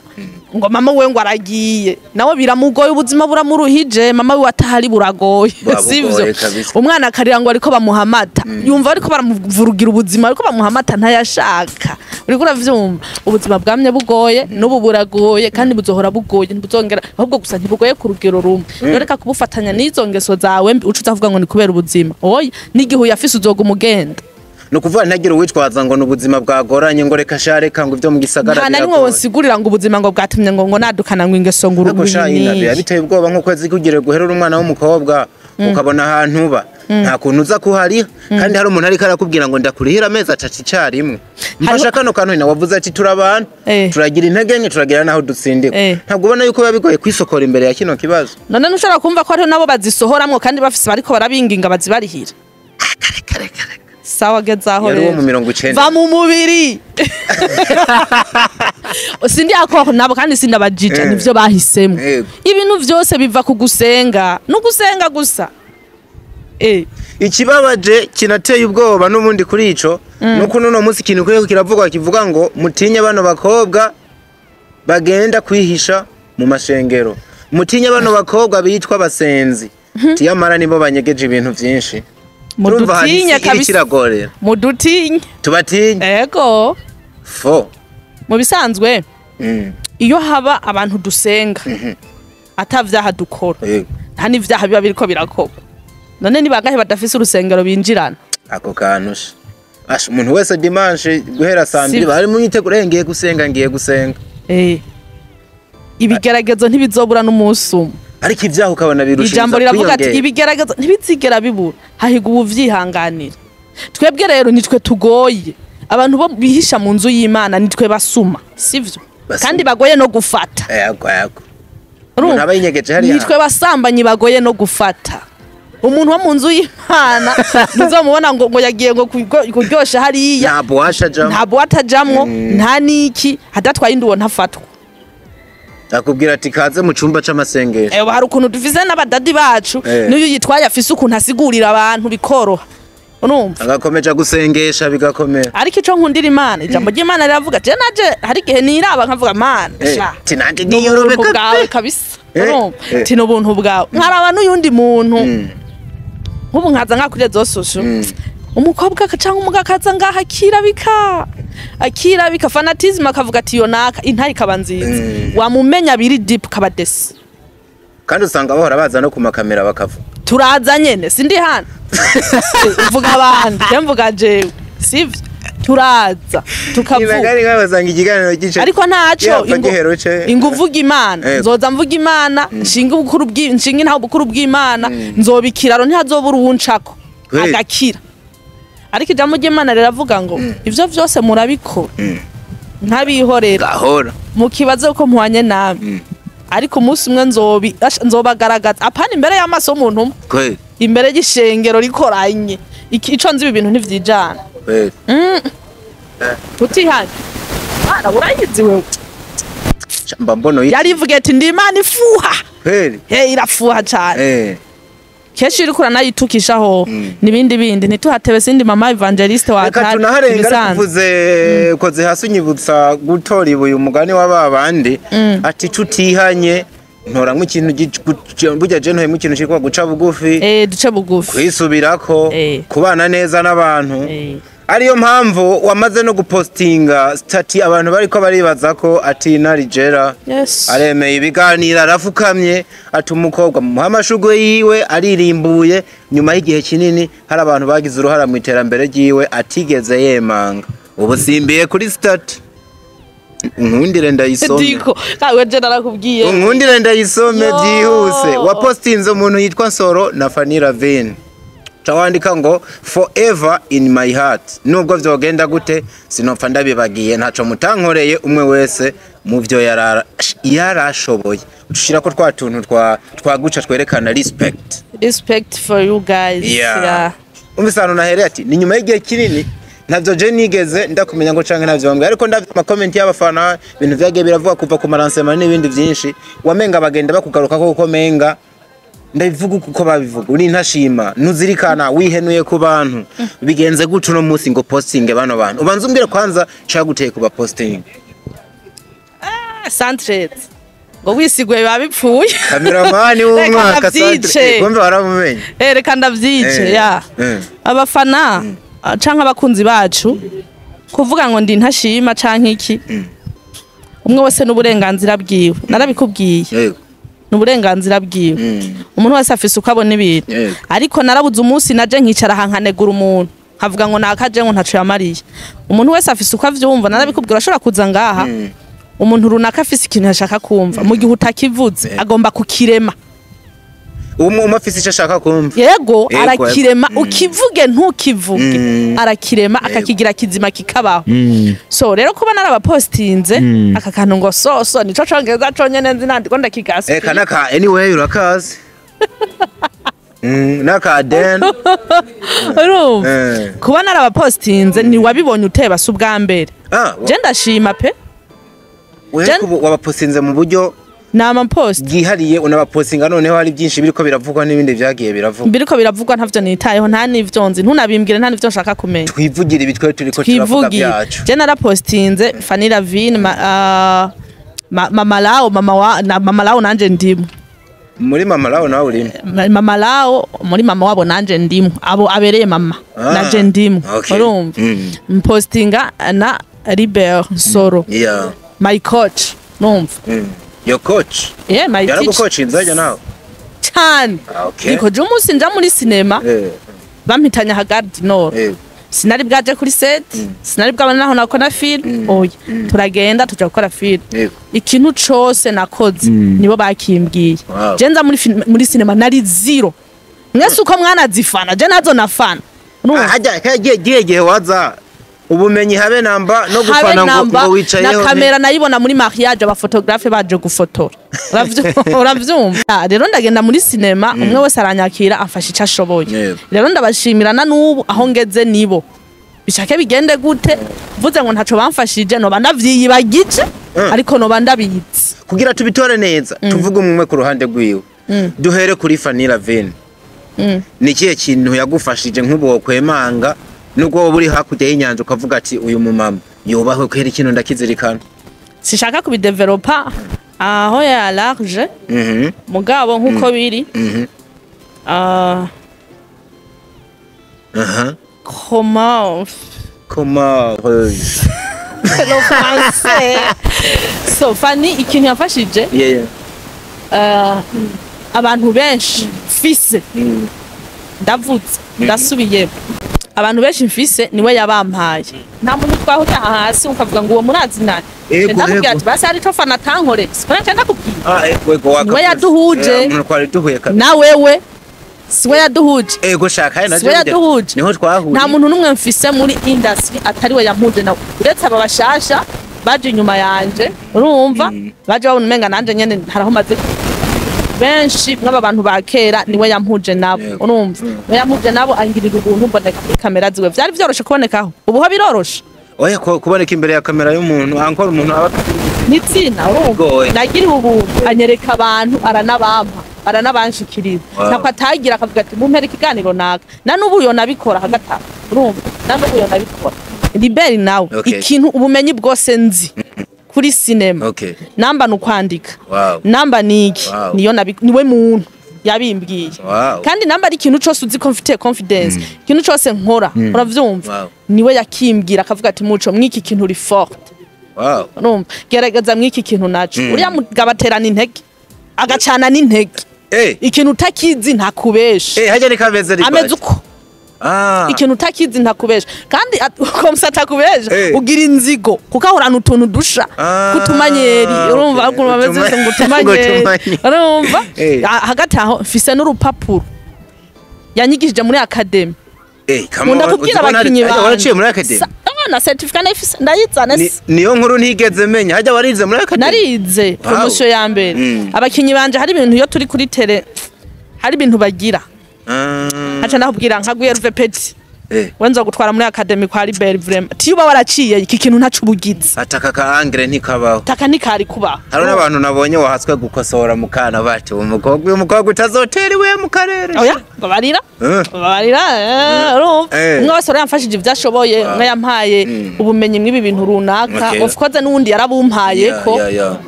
ngo mama we ngo aragiye, nawe biramugoye, ubuzima buramuruhije, mama we atahari buragoye. Buba bugoye. Sivyo? Kabisa. Umwana akarira ngo ariko bamuha amata, yumva ariko baramuvurugira ubuzima, ariko bamuha amata ntayashaka. Uriko uravyumva? Ubuzima bwamye bugoye, n'ubu buragoye, kandi buzohora bugoye, ntibuzongera. Ahubwo gusa ntibugoye ku rugero rumwe. Rero reka kubufatanya n'izo ngeso zawe mbi, uca uzavuga ngo ni kubera ubuzima. Oya, n'igihe uyafise uzoga umugenda. Ni ukuvuga ntagire uwitwaza ngo ni ubuzima bwagoranye, ngo reka sha, reka ngo ibyo mu gisagara Nta na rimwe biragoye. wosigurira ngo ubuzima ngo bwatumye ngo nadukana ngo ingeso ngo Ariko sha ina, biba biteye ubwoba nk'ukwezi kugira guherura umwana w'umukobwa, ukabona ahantu uba nta kuntu uza kuhariha, kandi hari umuntu ariko arakubwira ngo ndakurihira amezi 3 icarimwe. Mfasha kano kantu ina wavuze ati turabana, turagira intege nke, turagira naho dutsindika. Ntabwo ubona yuko biba bigoye kwisokora imbere ya kino kibazo? None ntushobora kumva ko hariho nabo bazisohoramwo kandi bafise bariko barabinginga bazibarihira? Sawa, gezaho. Yari uwo Rero mu 90. Va mu mubiri. Sindi akoko nabo kandi sindabajija. Nivyo bahisemo. Ibintu vyose biva ku gusenga, no gusenga gusa. Ikibabaje kinateye ubwoba n'ubundi kuri ico nuko n'uno munsi ikintu kiriko kiravugwa kivuga ngo mutinye bano bakobwa. Bagenda kwihisha mu mashengero, mutinye bano bakobwa bitwa abasenzi, tiyamara nibo banyegeje ibintu vyinshi. Urumva ahantu Mudutinye isi iriko kabisa. iragorera. Mudutinye. Tubatinye. Ego. Fo. Mu bisanzwe, iyo haba abantu dusenga atavyaha dukora, nta n'ivyaha biba biriko birakorwa. None ni bangahe badafise urusengero binjirana? Ako kantu she. Asha, umuntu wese dimanche guhera saa 2 bari mu myiteguro, ngiye gusenga, ngiye gusenga. Ibigeragezo ntibizobura n'umunsi umwe. Ariko ivyaha ukabona birushiriza Ijambo riravuga ati kwiyongera. ibigeragezo ntibizigera bibura, hahiga uwuvyihanganira. Twebwe rero nitwe tugoye. Abantu bo bihisha mu nzu y'Imana nitwe basuma, sivyo? Basuma. Kandi bagoye no gufata. Yego, yego. Urumva? Umuntu aba yinyegeje hariya. Nitwe basambanyi bagoye no gufata. Umuntu wo mu nzu y'Imana ntuzomubona ngo yagiye ngo kuryosha hariya. Nta buwasha ajamwo. Nta buwasha ajamwo, nta niki, adatwaye induwo ntafatwa. Akubwira ati kaze mu cumba c'amasengesho. Hari ukuntu dufise n'abadadi bacu, n'uyu yitwaye afise ukuntu asigurira abantu bikoroha. Urumva? Agakomeja gusengesha bigakomera. Ariko ico nkundira Imana, ijambo ry'Imana riravuga, je naje hari igihe niraba nkavuga Mana, sha, Ti nanje ni ubuntu niyorobeka bwawe pe. kabisa. Urumva? Ti ni ubuntu bwawe. Nkaraba n'uyundi muntu. Nk'ubu nkaza nka kuri réseaux sociaux. Umukobwa canke umugabo akaza ngaha akirabika. Akirabika fanatisme, akavuga ati yo naka intare ikaba nziza. Wamumenya biri deep kaba desi. Kandi usanga bahora baza no ku makamera bakavuga. Turaza nyene, sindi hano. Mvuga abandi, je mvuga jewe. Sivyo? Turaza tukavuga. Nibagari basanga ikiganiro gice. Ariko ntaco Yapfa giheruce. inguvuga Imana, nzoza mvuga Imana, nshinga ubukuru bw'i nshinga intaho ubukuru bw'Imana, nzoba ikiraro ntihazobura uwuncako agakira. Ariko ijambo ry'Imana riravuga ngo ivyo vyose murabikora nkabihorera, Gahora. mukibaze ko mpwanye namwe. Ariko umunsi umwe nzobagaragaza, apana imbere y'amaso y'umuntu umwe, imbere y'ishengero rikoranye. Ico nzi, ibi bintu ntivyijana. Utihanye Mana urayizi wewe. Mba mbono yi. Yarivuga ati ndi Imana ifuha. He, irafuha cane. Kenshi uriko uranayitukishaho n'ibindi bindi ntituhatebe, sindi mama évangéliste wa Reka tunaharenga, ariko uvuze ukoze hasi unyibutsa gutora ibuye, umugani wa ba bandi ati tutihanye ntoramwo ikintu burya je ntoyemwo ikintu ciriko guca bugufi. Duce bugufi. Kwisubirako, kubana neza n'abantu. Ariyo mpamvu wamaze no gupostinga status, abantu bariko baribaza ko ati Narijera aremeye ibiganiro, arafukamye, ati umukobwa mumuha amashugwe yiwe, aririmbuye nyuma y'igihe kinini hari abantu bagize uruhara mu iterambere ryiwe atigeze yemanga. Ubu simbiye kuri status, unkundire ndayisome. Diko kawe, je narakubwiye. Unkundire ndayisome. Yo. Byihuse, wapostinze umuntu yitwa Nsoro na Fanny Ravine, wandika ngo "Forever in my heart, nubwo vyogenda gute sinopfa ndabibagiye, ntaco mutankoreye, umwe wese mu vyo yarashoboye." Ushira ko twa tuntu twa twaguca twerekana respect. Respect for you guys. Yeah. Umvise ahantu nahereye ati ni nyuma y'igihe kinini, ntavyo je nigeze ndakumenya ngo canke ntavyo bambwiye, ariko ndavye amakomenti y'abafana, ibintu vyagiye biravuga kuva ku maransema n'ibindi vyinshi, wamenga bagenda bakugaruka ko kuko menga ndabivuga uko babivuga, uri ntashima, ntuzirikana, wihenuye ku bantu. Bigenze gute uno munsi ngo postinge bano bantu? Ubanza umbwire kwanza caguteye kuba posting. Santrez ngo wisiguye biba bipfuye. Kameramani w'umwaka. Reka ndavyice. Sandre, gombe waramumenye. Reka ndavyice. Ya, abafana canke abakunzi bacu, kuvuga ngo ndi ntashima canke iki, umwe wese n'uburenganzira bwiwe, narabikubwiye. Ni uburenganzira bwiwe. Umuntu wese afise uko abona ibintu. Ariko narabuze umunsi naje nkicara aha nkanegura umuntu, nkavuga ngo nakaje ngo ntaco yamariye. Umuntu wese afise uko avyumva, narabikubwira. Urashobora kuza ngaha, umuntu runaka afise ikintu ashaka kumva, mu gihe utakivuze agomba kukirema. Umwe afise icyo ashaka kumva. Yego, arakirema. Ukivuge ntukivuge, arakirema, akakigira kizima kikabaho. So rero kuba narabapostinze aka kantu ngo so so, nico congereza conyene nzi, nandiko ndakigasi. Kanaka anyway urakazi. Naka den. Urumva, kuba narabapostinze ntiwabibonye uteba, si ubwa mbere. Je ndashima pe. Wewe wabapostinze mu buryo Nama post bwihariye, unabapostinga noneho hari byinshi biriko biravugwa n'ibindi vyagiye biravugwa. Biriko biravugwa ntavyo nitayeho, nta n'ivyo nzi, ntunabimbwire, nta n'ivyo nshaka kumenya. Twivugira ibi twe turiko turavuga Twivugira. byacu. Je narapostinze Fanny Lavine Mama lao, mama wa na mama lao nanje ndimo. Muri mama lao nawe urimo? Mama lao, muri mama wabo nanje ndimo, abo abereye mama. Nanje ndimo. Urumva, mpostinga na Riber Soro, my coach, numva. Your coach? Yeah, my teacher. Yaragucoachinze ajya nawe? Cyane. Niko je umunsi nja muri cinema, bampitanye Gare du Nord. Sinari bwaje kuri set, sinari bwabona naho nakora film. Oya, turagenda tuja gukora film. Ikintu cose nakoze nibo bakimbwiye. Je nza muri muri cinema nari zero. Mwese uko mwanazifana, je nazo nafana. Hajya kagiye gihe waza ubumenyi habe namba no gufana ngo wicayeho. Na kamera nayibona muri mariage, abaphotographe baje gufotora. Uravyumva? Rero ndagenda muri cinema, umwe wese aranyakira amfasha ico ashoboye. Rero ndabashimira na nubu aho ngeze nibo. Bishake bigende gute, mvuze ngo ntaco bamfashije noba ndavyiyibagije, ariko noba ndabizi. Kugira tubitore neza, tuvuge umwe ku ruhande rwiwe. Duhere kuri Fanny Lavine. Ni kihe kintu yagufashije nk'ubu kwemanga nubwo wowe uri hakurya y'inyanja ukavuga ati uyu mumama yubahwe kwera ikintu ndakizirikana? Sishaka kubidevelopa aho ya large, mugabo nkuko biri. Comment Comment le français. So Fanny ikintu yafashije, abantu benshi mfise, ndavutse ndasubiye, abantu benshi mfise niwe yabampaye. Nta muntu twahurira hasi ukavuga ngo uwo murazi nani. Ndamubwira ati basi hari ico Fanny atankore, siko nca ndakubwira. Niwe yaduhuje na wewe, siwe yaduhuje. Ego shaka na siwe yaduhuje. Niho twahuye. Nta muntu numwe mfise muri industry atari we yampuje nawe. Uretse aba bashasha baje inyuma yanje, urumva baje babona umenga nanje nyene haraho maze benshi mwaba bantu ba kera niwe yampuje nabo, urumva niwe yampuje nabo angirira ubuntu mboneka kuri kamera ziwe. Vyari vyoroshe kubonekaho, ubu ho biroroshe. Oya, kuboneka imbere ya kamera y'umuntu ankora umuntu aba nitsina, urumva nagiriwe ubuntu anyereka abantu aranabampa aranabanshikiriza. Nako atagira akavuga ati mumpere ikiganiro naka, na nubu yo nabikora hagati, urumva na nubu yo nabikora. Liberi nawe ikintu ubumenyi bwose nzi kuri cinema, namba nukwandika, namba niki, niyo niwe muntu yabimbwiye. Kandi namba ari ikintu cose uzi ko mfite confidence, ikintu cose nkora, uravyumva, niwe yakimbwira akavuga ati muco mwiki kintu uri forte. Urumva, gerageza mwiki kintu naco. Uriya mugabo aterana intege, agacana n'intege. Ikintu utakizi ntakubesha. Hajya ni kameze ameze uko. Ikintu utakizi ntakubesha. Kandi komsa atakubesha, ugira inzigo kuko ahorana utuntu dusha kutumanyeri, urumva ukuntu bameze ngo utumanyeri, urumva. Hagati aho mfise n'urupapuro yanyigishije muri academy. Nkunda kubwira abakinyi banje waraciye muri academy? Na certificate ndayifise, ndayizana. Niyo nkuru ntigeze menya. Hajya warize muri academy? Narize promotion ya mbere. Abakinyi banje hari ibintu iyo turi kuri tele hari ibintu bagira. Acha ndakubwira nka Guerve Petit. Wenza gutwara muri academy kwa Libert vraiment. Tiyuba waraciye iki kintu ntacu ubugize. Ataka ka angre ntikabaho. Taka ntikari kubaho. Hari n'abantu nabonye wahatswe gukosora mukana bati umukobwa uyu mukobwa utazotera iwe mu karere. Oya, babarira. Babarira. Urumva. Umwe wese yamfashije ivyashoboye, umwe yampaye ubumenyi mw'ibi bintu runaka. Of course n'undi yarabumpaye ko.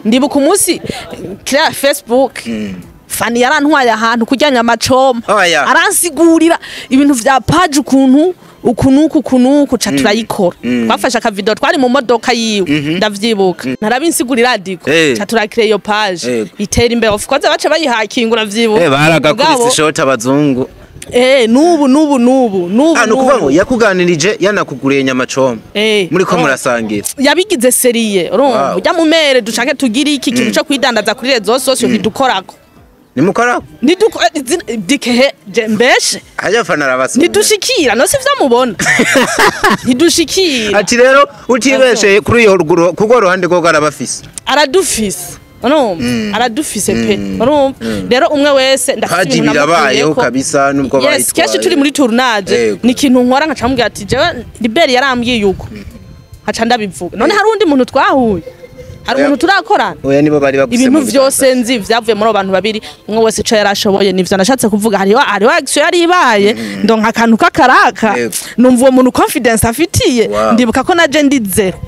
Ndibuka umunsi kuri Facebook Fanny yarantwaye ahantu kujyanya amacoma. Aransigurira ibintu vya page ukuntu ukunuku kunuku ca turayikora. Twafashe aka video twari mu modoka yiwe, ndavyibuka. Narabinsigurira adiko ca turakire iyo page. Itera imbere of course bace bayihakingura vyibuka. Baragakubise shot abazungu. Nubu nubu nubu nubu. Nukuvuga ngo yakuganirije yanakuguriye nyamacoma. Muri ko murasangira. Yabigize serie, urumva. Ujya mu mere dushake tugira iki kintu cyo kwidandaza kuri rezo sosio ntidukorako. Nimukora? Niduko dikehe mbeshe. Hajya fana arabasoma. Nidushikira no sivyo mubona. Nidushikira. Ati rero utibesheye kuri iyo ruguru kuko ruhande rwo arabafise. Aradufise. Urumva? Aradufise pe. Urumva? Rero umwe wese ndafite ibintu nabayeho kabisa nubwo bayitwaye. Yes, kenshi turi muri tournage ni ikintu nkora nkaca mubwira ati jewe Liberi yarambwiye yuko. Haca ndabivuga. None hari undi muntu twahuye. Hari umuntu turakorana. Oya nibo bari baguse. Ibintu vyose nzi vyavuye muri abantu babiri, umwe wese ico yarashoboye nivyo nashatse kuvuga. Hariho action yari ibaye, ndonka akantu kakaraka. Numva uwo muntu confidence afitiye, ndibuka ko naje ndi zero.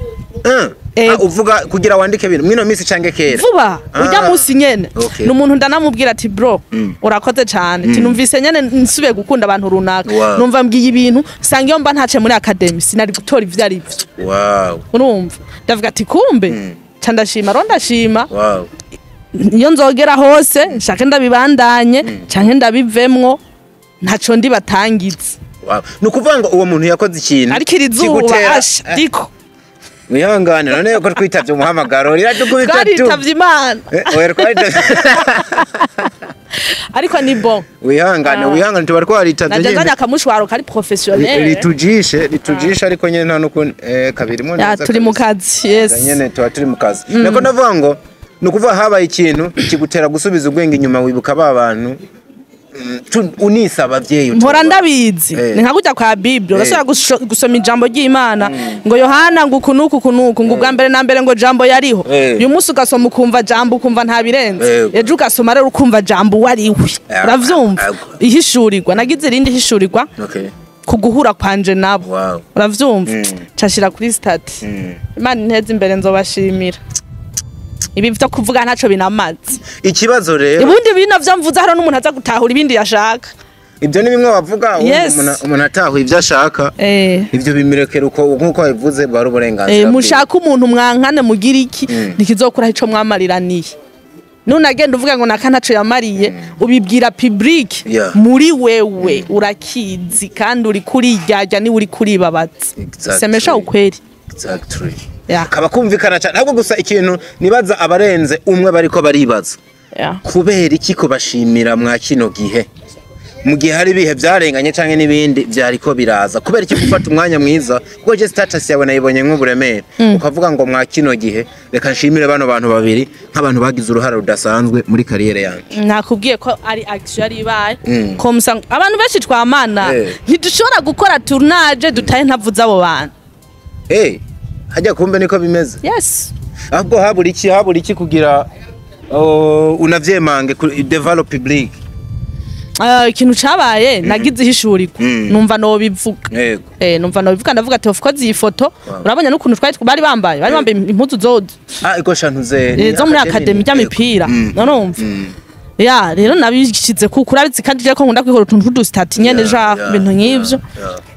Uvuga kugira wandike bintu mwino misi cange kera vuba ujya munsi nyene. Okay. N'umuntu ndanamubwira ati bro urakoze cyane, ati numvise nyene nsubiye gukunda abantu runaka. Numva mbwiye ibintu sanga iyo mba ntace muri academy sinari gutora ivyo ari byo. Urumva ndavuga ati kumbe ca ndashima ro ndashima. Iyo nzogera hose nshake ndabibandanye canke ndabivemwo ntaco ndi batangize. Nukuvuga ngo uwo muntu yakoze ikintu ariko iri zuba asha diko wihangane none ko twitavye umuhamagaro riradukubita tu twaritavye Imana. Oya twaritavye ariko ni bon wihangane wihangane tuba twaritavye nyene najazanye akamushwaro kari professionnel litujishe ariko nyene nta nuko kabirimo neza turi mu kazi. Yes nyene tuba turi mu kazi. Nako ndavuga ngo nukuvuga habaye ikintu kigutera gusubiza ubwenge inyuma wibuka ba bantu unisa abavyeyi mpora ndabizi. Ni nka kujya kwa Bible urashobora gusoma ijambo ry'Imana ngo Yohana ngo kunuku kunuku ngo ubwa mbere na mbere ngo jambo yariho. Uyu munsi ugasoma ukumva jambo ukumva nta birenze, ejo ugasoma rero ukumva jambo wariwe. Uravyumva ihishurirwa nagize irindi hishurirwa kuguhura kwanje nabo. Uravyumva cashira kuri stati Imana inteze imbere nzobashimira. Ibi byo kuvuga ntaco binamaze. Ikibazo rero ubundi bino vyo mvuze haro n'umuntu aza gutahura ibindi yashaka. Ibyo ni bimwe bavuga umuntu atahura ibyo ashaka. Ibyo bimirekera uko nkuko bivuze bari uburenganzira. Mushaka umuntu mwankane mugira iki ntikizokura ico mwamariraniye. None agenda uvuga ngo naka ntaco yamariye ubibwira public muri wewe urakizi kandi uri kurijyajya ni uri kuribabaza. Semesha ukweli. Exactly. Kaba kumvikana cyane ahubwo gusa ikintu nibaza abarenze umwe bariko baribaza. Kubera iki ko bashimira mwa kino gihe mu gihe hari bihe byarenganye canke nibindi byariko biraza, kubera iki gufata umwanya mwiza kuko je status yawe nayibonye nk'uburemere ukavuga ngo mwa kino gihe reka nshimire bano bantu babiri nk'abantu bagize uruhara rudasanzwe muri kariyere yanjye. Nakubwiye ko ari action ibaye komsa abantu benshi twamana ntidushobora gukora tournage dutaye ntavuze abo bantu. Hajya kumbe niko bimeze. Yes. Ahubwo habura iki kugira unavyemange develop public. Ikintu cabaye nagize ihishurirwa numva no bivuga. Numva no bivuga ndavuga ati of course iyi foto urabonye n'ukuntu twari bari bambaye impuzu zo iko shantuze zo muri academy y'imipira none ya rero nabishize kuko urabizi kandi je ko nkunda kwikora utuntu tw'udustati nyene ja ibintu nk'ivyo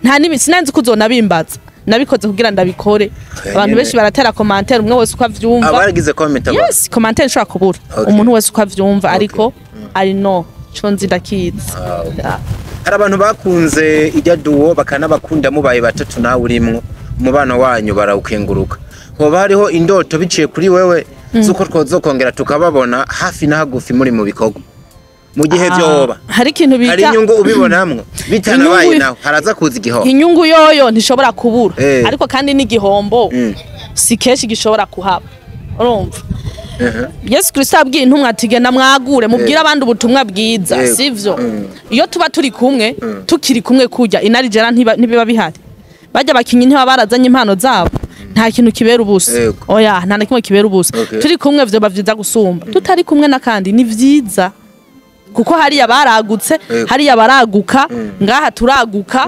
nta nibi sinanzi kuzonabimbaza nabikoze kugira ndabikore. Abantu benshi baratera commentaire umwe wese uko avyumva. Abaragize comment aba. Yes, commentaire nshobora kubura. Umuntu wese uko avyumva ariko ari no conzi ndakizi. Hari abantu bakunze ijya duo bakanabakunda mubaye batatu nawe urimwo umubano wanyu barawukenguruka. Hoba hariho indoto biciye kuri wewe zuko twozokongera tukababona hafi na hagufi muri mu bikorwa. Mu gihe byoba hari ikintu bita hari inyungu ubibonamwo bitanabaye naho haraza kuza igihombo. Inyungu yoyo ntishobora kubura ariko kandi n'igihombo si kenshi gishobora kuhaba. Urumva Yesu Kristo abwiye intumwa ati genda mwagure mubwire abandi ubutumwa bwiza sivyo. Iyo tuba turi kumwe tukiri kumwe kujya inarijera ntibiba bihari. Bajya bakinyi ntiba barazanye impano zabo nta kintu kibera ubusa. Oya nta na kimwe kibera ubusa. Turi kumwe vyo bavyiza gusumba tutari kumwe nakandi ni vyiza. Kuko hariya baragutse hariya baraguka ngaha turaguka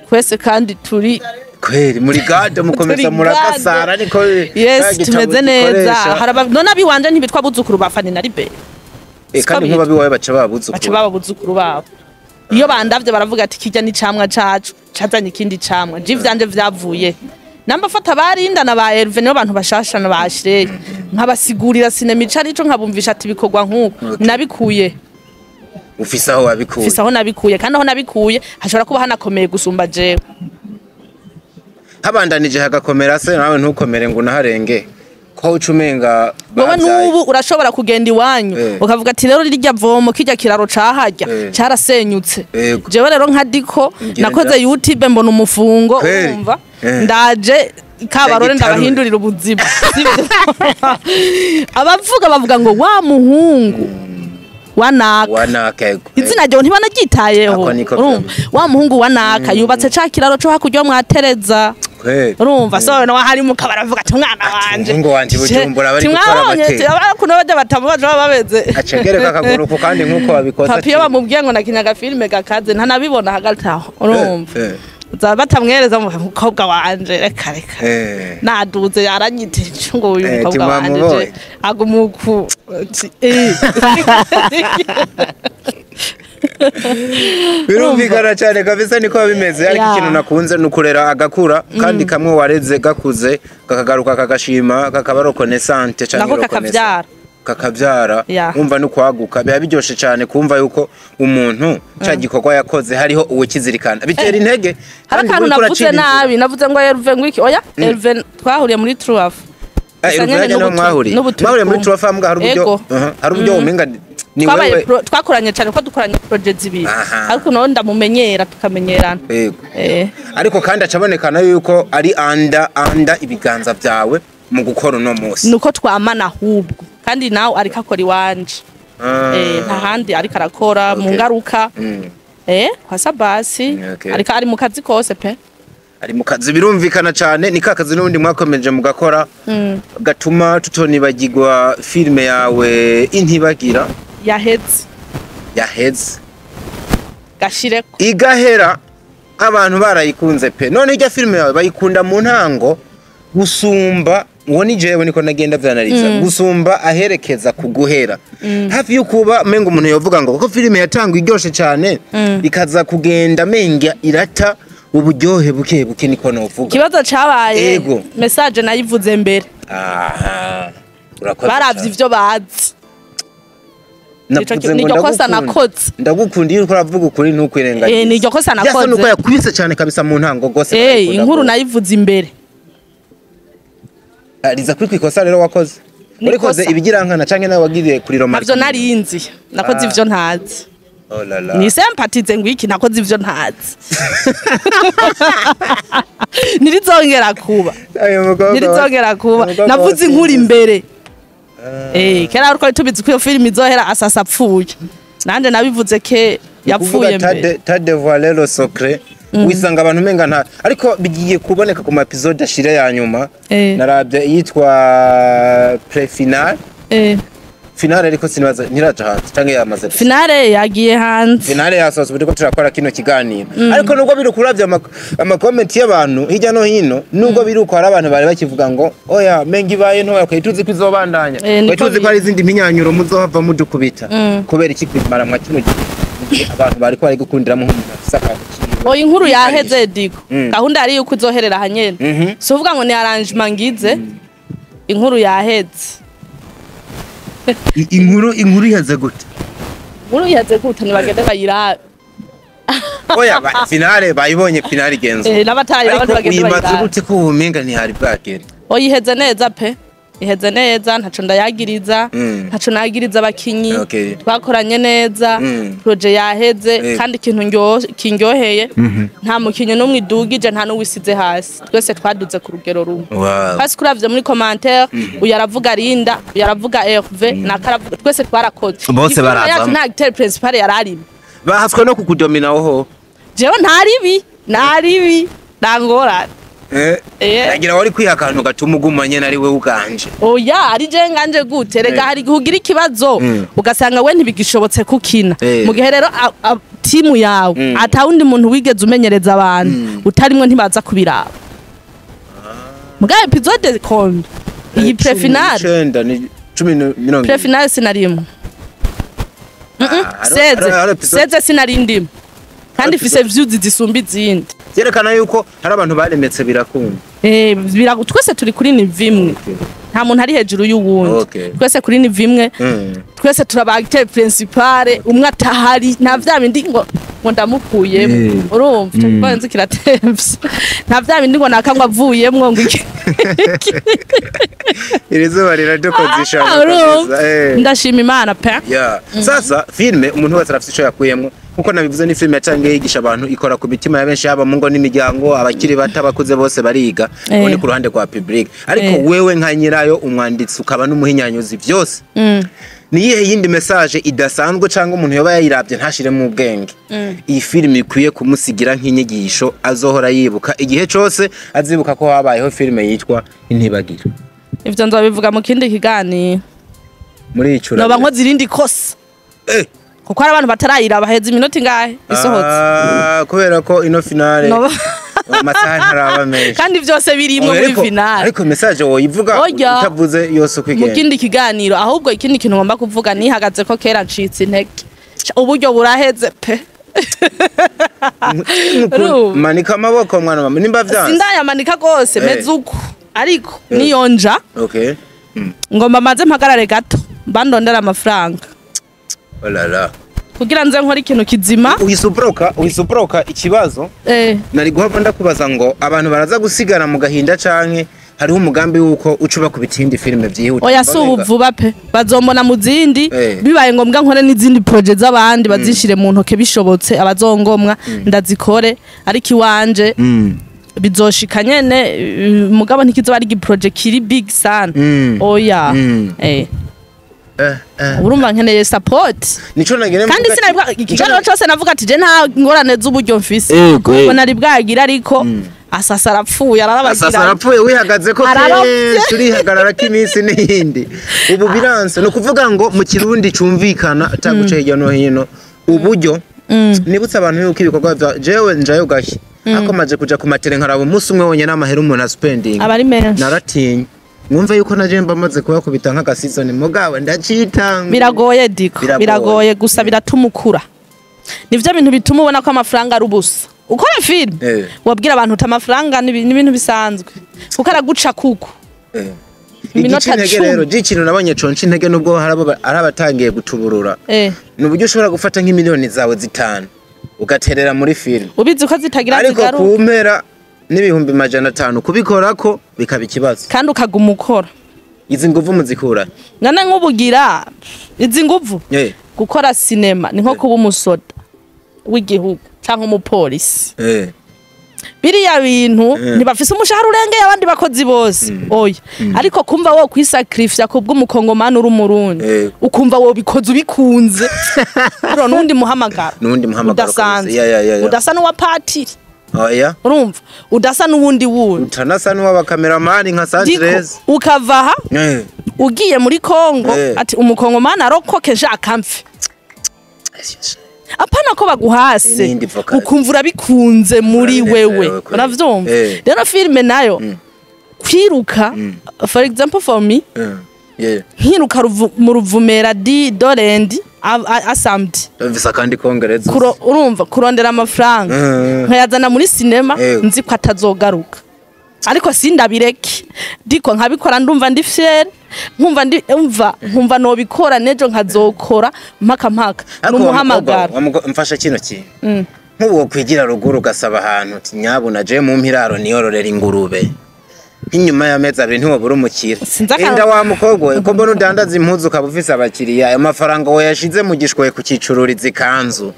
kwese kandi turi kweri muri gade mukomeza murakasara niko. Yes tumeze neza. None abiwanje ntibitwa buzukuru bafani na Libere kandi nkuba biwawe baca babuzukuru baca babuzukuru babo. Iyo bandavye baravuga ati kijya ni camwa cacu cazanye ikindi camwa je ivyanje vyavuye namba fata barinda na ba Herve nibo bantu bashasha na bashireye nkabasigurira sinema ica arico nkabumvisha ati bikorwa nkuko nabikuye. Ufise aho wabikuye. Ufise aho nabikuye kandi aho nabikuye hashobora kuba hanakomeye gusumba jewe. Habandanije hagakomera se nawe ntukomere ngo unaharenge ko ucumenga wowe nubu urashobora kugenda iwanyu ukavuga ati rero rirya vomo kijya kiraro cahajya carasenyutse. Jewe rero nka diko nakoze YouTube mbona umufungo urumva ndaje kabarore ndabahindurira ubuzima. Abavuga bavuga ngo wa muhungu wanaka izina ryo ntibanaryitayeho urumva wa muhungu wanaka yubatse ca kiraro co hakurya mwatereza urumva so no hari mu kabara avuga ati umwana wanje umuhungu wanje Bujumbura bari gukora amateka kuno bajya batamubaje babeze acegereka akaguruko kandi nkuko babikoze papiyo bamubwiye ngo nakinyaga filme gakaze ntanabibona hagati aho urumva. Zaba batamwereza umukobwa wanje, reka reka. Naduze aranyiteje ngo uyu mukobwa wanje agumuku. Birumvikana cyane kabisa niko bimeze, ariko ikintu nakunze nukurera agakura kandi kamwe wareze gakuze kakagaruka kakashima kakaba reconnaissante cyane kakabyara kakabyara, umva no kwaguka biba biryoshe cyane kumva yuko umuntu ca gikorwa yakoze hariho uwukizirikana bitera intege. Hari akantu navuze nabi, navuze ngo Herve ngo iki, oya Herve twahuriye muri Truaf. Mwahuriye muri Truaf mbwa hari uburyo hari uburyo umenga ni wewe twakoranye cyane ko dukoranye project zibiri, ariko nawe ndamumenyera tukamenyerana. Ariko kandi acabonekana yuko ari anda ibiganza byawe mu gukora uno munsi nuko twamana ahubwo kandi nawe ariko akora iwanje, nta handi ariko arakora mu ngaruka kwa Sabasi, ariko ari mu kazi kose pe, ari mu kazi birumvikana cyane. Ni kakazi n'ubundi mwakomeje mugakora gatuma tutonibagirwa filme yawe Intibagira yaheze gashireko igahera abantu barayikunze pe. None irya filme yawe bayikunda mu ntango gusumba uwo ni jewe niko nagenda vyanariza gusumba aherekeza kuguhera hafi yukuba mengo umuntu yovuga ngo kuko filme yatangwa iryoshe cyane ikaza kugenda menga irata uburyohe buke buke niko novuga. Kibazo cabaye message nayivuze mbere. Aha urakoze, baravye ivyo bazi. Niryo kosa nakoze, ndagukunda iyo uravuga ukuri ntukwirengagiza. Niryo kosa nakoze yasa nuko yakubise cyane kabisa mu ntango gose. Inkuru nayivuze imbere. Riza kuri kwikosa rero wakoze urikoze ibigirankana canke nawe wagiriye kuri Roma. Navyo narinzi nakoze ivyo ntazi. Oh la la, ni sympathize ngo iki nakoze ivyo ntazi. Nirizongera kuba, nirizongera kuba navuze inkuru imbere. Kera uko tubizi ko film izohera asasa apfuye, nanje nabivuze ke yapfuye mbere. Ta dévoiler le secret wisanga abantu menga nta, ariko bigiye kuboneka ku episode ashire ya nyuma. Narabye yitwa pre-final. Finale ariko sinibaza ntiraja hanze canke yamaze. Finale yagiye hanze. Finale yasohotse buriko turakora kino kiganiro. Ariko nubwo biri kuravya ama comment y'abantu hirya no hino, nubwo biri uko hari abantu bari bakivuga ngo oya menga ibaye ntoya kwari tuzi ko izobandanya, kwari tuzi ko hari izindi mpinyanyuro muzohava mudukubita. Kubera iki kwimara mwa kino gihe abantu bariko bari gukundiramo nk'umuntu afise akantu. Oya inkuru yaheze diko. Gahunda yari yuko izoherera hanyene. So uvuga ngo ni arrangement ngize inkuru yaheze. Inkuru iheze gute? Inkuru iheze gute nibagende bayirabe. Oya finale bayibonye finale igenzo. N'abatayi abantu bagende bayirabe. Ariko gute ko umenga ntihari bwagere. Oya iheze neza pe. Iheze neza ntaco ndayagiriza, ntaco nagiriza abakinyi. Twakoranye neza, projet yaheze kandi ikintu kindyoheye nta mukinyi n'umwe idugije nta n'uwisize hasi. Twese twaduze ku rugero rumwe. Hasi kuravye muri commentaire uyu aravuga Linda, uyu aravuga Herve, nakaravuga twese twarakoze. Bose baraza. Nta acteur principal yararimo. Bahatswe no kukudomina ho. Jewe ntaribi, ntaribi, ndangora. Nagira wari kwiha akantu gatuma ugumanye nari we uganje. Oya ari je nganje gute rega hari kugira ikibazo ugasanga we ntibigishobotse kukina. Mu gihe rero timu yawe atawundi muntu wigeze umenyereza abantu utarimwe ntibaza kubiraba. Muga episode kombi iyi pre-finale 9 pre-finale sinarimwe. Seze sinarindimo. Kandi ifise views zisumba izindi. Yerekana yuko hari abantu baremetse birakunda. Twese turi kuri ni vimwe. Nta muntu ari hejuru y'uwundi. Twese kuri ni vimwe. Twese turaba acteur principal, umwe atahari nta vya bindi ngo ndamukuyemo. Urumva cyo kibanze kiratemvye. Nta vya bindi ngo nakangwa avuyemwo ngo iki. Irizuba riradukozisha. Ndashima Imana pe. Sasa filme umuntu wese arafise ico yakuyemwo. Nkuko nabivuze ni filme yatangiye yigisha abantu ikora ku mitima ya benshi haba mu ngo n'imiryango abakiri bato abakuze bose bariga ni ku ruhande rwa public. Ariko wewe nka nyirayo umwanditsi ukaba n'umuhinyanyuzi byose ni iyihe yindi message idasanzwe cyangwa umuntu yoba yayiravye ntashire mu bwenge iyi filme ikwiye kumusigira nk'inyigisho azohora yibuka igihe cose azibuka ko habayeho filme yitwa Intibagira? Ivyo nzobivuga mu kindi kiganiro muri icura noba nkoze irindi kosa. Kuko hari abantu batarayiraba. Heza iminota ingahe isohotse? Ah, kubera ko ino finale No. amasaha ntaraba menshi. Kandi vyose birimwo muri finale. Ariko message woyivuga Oya. utavuze yose uko Mu igenda. kindi kiganiro. Ahubwo ikindi kintu ngomba kuvuga, nihagaze ko kera ncitse intege. Uburyo buraheze pe. Urumva? Manika amaboko, mwana mama, nimba vyanse. Sindayamanika rwose. Meze uko, ariko niyonja ngomba maze mpagarare gato, mbandondera amafaranga Oh la la. kugira nze nkore ikintu kizima. Uhise ubroka ikibazo. Nari guhava ndakubaza ngo abantu baraza gusigara mu gahinda canke hariho umugambi wuko uca ubakubita iyindi filime vyihuta? Oya, si ubu vuba pe. Bazombona mu zindi. Bibaye ngombwa nkore n'izindi projet z'abandi, bazishire mu ntoke bishobotse, abazongomwa ndazikore, ariko iwanje bizoshika nyene, mugabo ntikizoba ari igiprojet kiri big sana. Oya. Urumva nkeneye support. Nico nagire. Kandi sinari ikiganiro cose navuga ati je nta ngorane z'uburyo mfise. Yego. Ngo nari bwagira, ariko asasa arapfuye. Sasa ararabagira. Arapfuye wihagaze ko. Araropfye. Kenshi urihagarara ko iminsi n'iyindi ubu biranse. Ni ukuvuga ngo mu Kirundi cumvikana ataguca hirya no hino, uburyo nibutse abantu yuko ibikorwa vya jewe njayo gashya, ariko maje kuja ku matere nkaraba umunsi umwe wonyene amahera umuntu aspending aba ari menshi. Naratinye mwumve yuko naje mba maze kubakubita nk'agasizoni, mugabo ndacitanga. Biragoye, diko. Biragoye. Biragoye, gusa biratuma ukura. Nivyo bintu bituma ubona ko amafaranga ari ubusa. Ukora film, wabwira abantu uti amafaranga ni ibintu bisanzwe, kuko araguca kuko iminota Igice intege 10. Rero ikintu nabonye conca intege, nubwo hari hari abatangiye gutuburura, ni uburyo ushobora gufata nk'imiliyoni zawe 5 ugaterera muri filime, ubizi ko zitagira ariko zigaruka. ku mpera n'500,000 kubikorako bikaba ikibazo. Kandi ukaguma ukora. Izi nguvu muzikura? None nk'ubugira izi nguvu. Gukora sinema ni nko kuba umusoda w'igihugu canke umupolisi. Biriya bintu ntibafise umushahara urengeye abandi bakozi bose, oya, ariko kumva wo kwisacrifice kubw'umukongomani uri Umurundi, ukumva wobikoze ubikunze, uro nundi muhamagaro. Nuwundi muhamagaro udasanzwe. Kabisa. Ya. Udasa n'uwa patiri. Oya. Urumva udasa n'uwundi wundi. Utanasa n'uw'abakameramani nka Diko, Sanchez. ukava aha ugiye muri Kongo, ati umukongomani arokokeje akamfe, apana ko baguhase. N'iyindi vocal. Ukumva urabikunze muri Urabinezerewe wewe. kweli. Uravyumva? Rero filime nayo kwiruka, for example for me, nkiruka mu Ruvumera di dorendi asamdi. Ndumvise akandi kongereza. Urumva kurondera amafaranga, nkayazana muri sinema, nzi ko atazogaruka, ariko sindabireke diko nkabikora. Ndumva ndi fier, nkumva ndi umva nkumva nobikora nejo nkazokora mpaka mpaka. Ariko wa Numuhamagaro. mukobwa, mfasha kino kintu. Nk'ubu wokwigira ruguru ugasaba ahantu uti nyabuna je mu mpiraro niyororera ingurube, nk'inyuma y'amezi 2 ntiwobura umukira. Sinzi Inda wa mukobwa we, ko mbona udandaza impuzu ukaba ufise abakiriya, ayo mafaranga wayashize mu gishwoye kukicururiza ikanzu,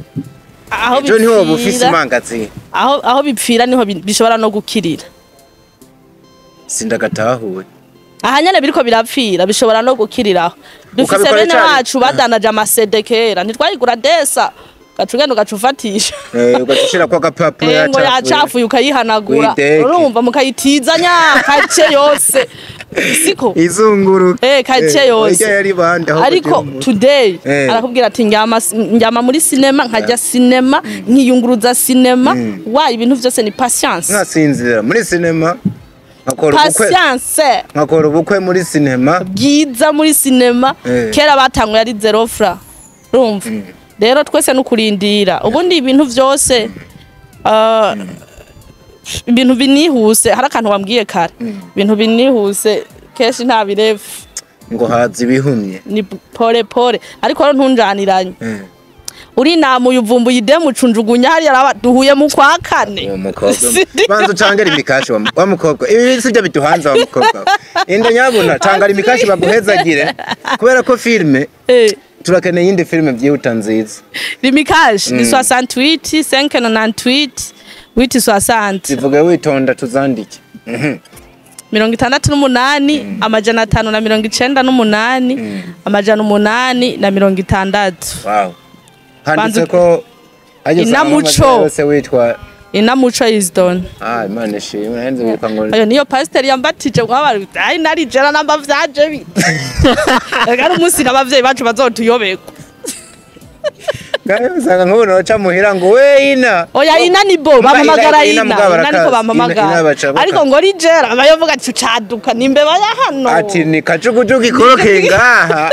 Aho ejo ntiwoba ufise bipfira imangazi? Aho bipfira niho bishobora no gukirira. Sindagatahuwe. Aha nyene biriko birapfira, bishobora no gukiriraho. Dufise Ukabikora bene icyarimwe? wacu badanaje amasede kera, ntitwayigura desa, ugaca ugenda ugaca ufatisha. Ugaca ushirako agapapuro. Ngo yacafuye ukayihanagura. Kw'ideke. Urumva mukayitizanya kace yose, siko? Izunguruka. Kace yose. Oya, yari bande aho Ariko kugira umuntu. today arakubwira ati ndyama muri sinema, nkajya sinema, nkiyunguruza sinema wa ibintu vyose ni patience. Nkasinzira muri sinema, nkakora ubukwe. Patience. Nkakora ubukwe muri sinema. Bwiza muri sinema. Kera batanguye ari zéro franc. Urumva rero twese nukurindira. Ubundi ibintu vyose, ibintu binihuse, hari akantu wambwiye kare, ibintu binihuse kenshi nta birefu. Ngo haza ibihumye. Ni pole pole, ariko rero ntunjaniranye. Urinamuye uvumbuye idemu, ucunjugunya hariya, araba duhuye mu kwa kane. Uwo mukobwa, banza ucangere imikashi wa mukobwa, ibi sibyo biduhanze wa mukobwa we. Inda nyabuna cangara imikashi baguhezagire, kubera ko filime turakeneye iyindi filime byihuta nziza. Limikash ni 68 598 8 60. Zivuge witonda tuzandike. 68 598 860. Wow, handitse ko hajya usanga Inamuco. amazina yose witwa Inamuco is done. Ah, Imana ishimwe, nahenze bibuka ngo Ayo niyo pasiteri yambatije ngo abari ai narijera namba vyaje bite. Reka ari umunsi n'abavyeyi bacu bazotuyoberwa. Ngaho usanga nk'ubu noca muhira ngo we Ina. Oya, Ina ni bo bampamagara Ina Ina, mugabo Ina niko barakazi. bampamagara. Ina baca baka- Ariko ngo Rigera aba yavuga ati caduka ni imbeba ya hano. Ati ni kajugujugu ikorokeye ngaha.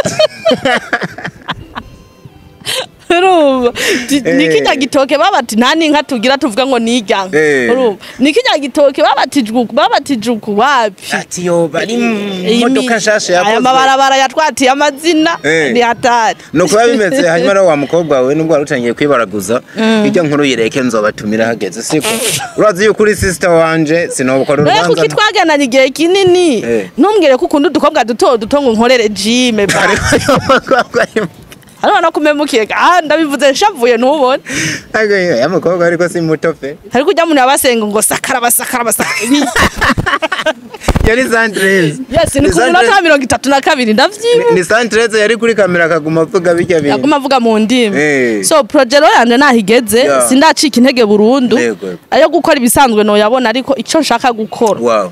Urumva ni Eh. kirya gitoke babati nta n'inka tugira tuvuga ngo ni iryanka. Eh. Urumva ni kirya gitoke babatijwe uku, babatije uku wapi. Ati yoba ari Iyi modoka nshasha aya yakozwe. mabarabara yatwatiye amazina Eh. ni hatari. Nuko biba bimeze. Hanyuma rero wa mukobwa wawe, nubwo wari utangiye kwibaraguza, ijya nkuru yireke, nzobatumira hageze, siko? Urazi yuko uri sister wanje, sinobukora Rero urubanza. kuki twagananye igihe kinini, Eh. ntumbwire ko ukunda udukobwa duto duto ngo nkorere gym ba. Hariho no kumemukiye, ah, ndabivuze nshavuye ntubone. Ariko ya mukobwa ariko si muto pe. Ariko ujya muntu yabasenga ngo sakara basakara basakara. Yari Sandreze. Yes, ni ku munota wa 32, ndavyibuka. Ni Sandreze yari kuri kamera akaguma avuga bijya bintu. Yaguma avuga mu ndimi. Eh. So projet rero yanje naho igeze, sindacika intege burundu. Ayo gukora ibisanzwe noyabona, ariko ico nshaka gukora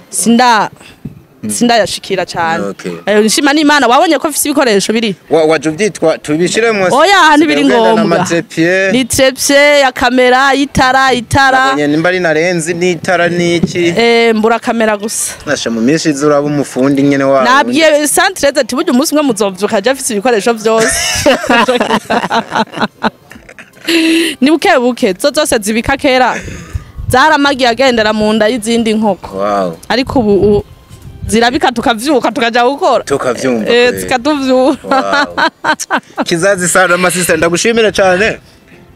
sindayashikira cyane. Ayo nshima n'Imana, wabonye ko mfise ibikoresho biri. Waje ubyitwa tubishiremo. Oya, ntibiri ngombwa. N'ama trépied. Ni trépied ya kamera, itara, itara. Nabonye nimba ari na lens n'itara n'iki. Eh, mbura kamera gusa. Nasha mu minsi iza uraba umufundi nyene wawe. Nabwiye Santreze ati burya umunsi umwe muzovyuka je afise ibikoresho vyose. Ni buke buke, zo zose zibika kera zaramagiye agendera mu nda y'izindi nkoko. Ariko ubu zirabika tukavyuka tukaja gukora. Tukavyumva Eh, kweli. zikatuvyura. Wow. Kizazi sana masista, ndagushimira cyane.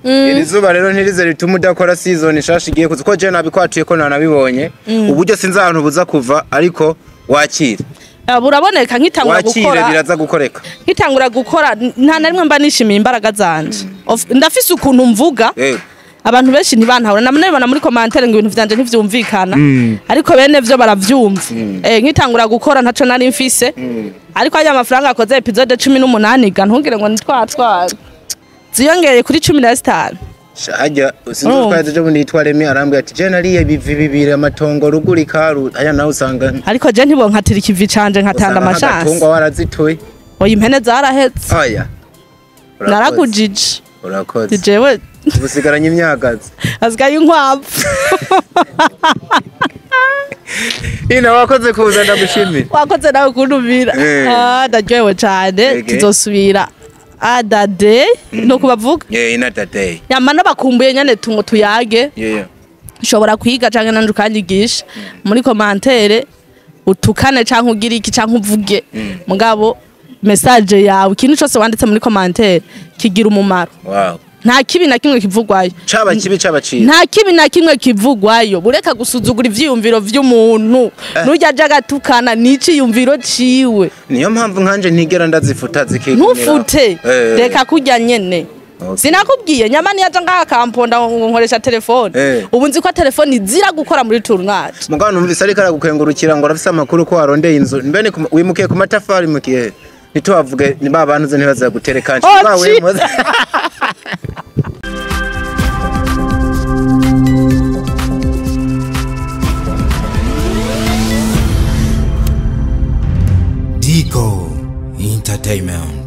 Iri zuba rero ntirize rituma udakora season nshasha igiye kuza, ko je nabikwatuye ko nanabibonye. Uburyo sinzi ahantu buza kuva, ariko wakire. Buraboneka nkitangura Wakire, gukora. biraza gukoreka. Nkitangura gukora nta na rimwe mba nishimiye imbaraga zanje. Ndafise ukuntu mvuga. Abantu benshi ntibantahura, namwe muri commentaire ngo ibintu vyanje ntivyumvikana, ariko bene vyo baravyumva. Nkitangura gukora ntaco nari mfise, ariko aya mafaranga akoze episode 18 ga ntugire ngo nitwatwara ziyongeye kuri 15. Hajya sinzi. Urumva. Twari ejo bundi yitwa Remy arambwira ati je nariye bivi bibiri amatongo ruguru ikaru aya nawe usanga Ariko je ntibonkatira ikivi canje nkatanga usanga amashansi. nk'agatungwa warazituye. Oya, impene zarahetse. Aya. Urakoze. Naragujije. Urakoze. Jewe Ubusigaranye imyagazi. Asigaye inkwavu. Ina, wakoze kuza, ndagushimira. Wakoze nawe kuntumira. Eh. Ah, ndaryohewe cane. Tuzosubira adade no kubavuga. Yeah, another day. Yama n'abakumbuye nyene tungo tuyage. Ushobora kwiga canke nanje ukanyigisha muri commentaire, utukane canke ugire iki canke uvuge, mugabo message yawe, ikintu cose wanditse muri commentaire kigira umumaro. Nta kibi na kimwe kivugwayo. Caba kibi, caba ciza. Nta kibi na kimwe kivugwayo. Bureka gusuzugura ivyiyumviro vy'umuntu. Nurya aje agatukana n'iciyumviro ciwe. Niyo mpamvu nkanje ntigera ndazifuta, zikigumira. Ntufute. Reka kurya nyene. Sinakubwiye nyama niyaja ngaha akamponda ngo nkoresha telefone. Ubu nzi ko telefone izira gukora muri tournage. Mugabo numvise ariko aragukengurukira ngo arafise amakuru ko warondeye inzu. Mbe ni wimukiye ku matafari mukiye? Ntituhavuge, ni ba bantu uzi ntibazagutereka. Oh, Ba ci. wemuze. Dico Entertainment.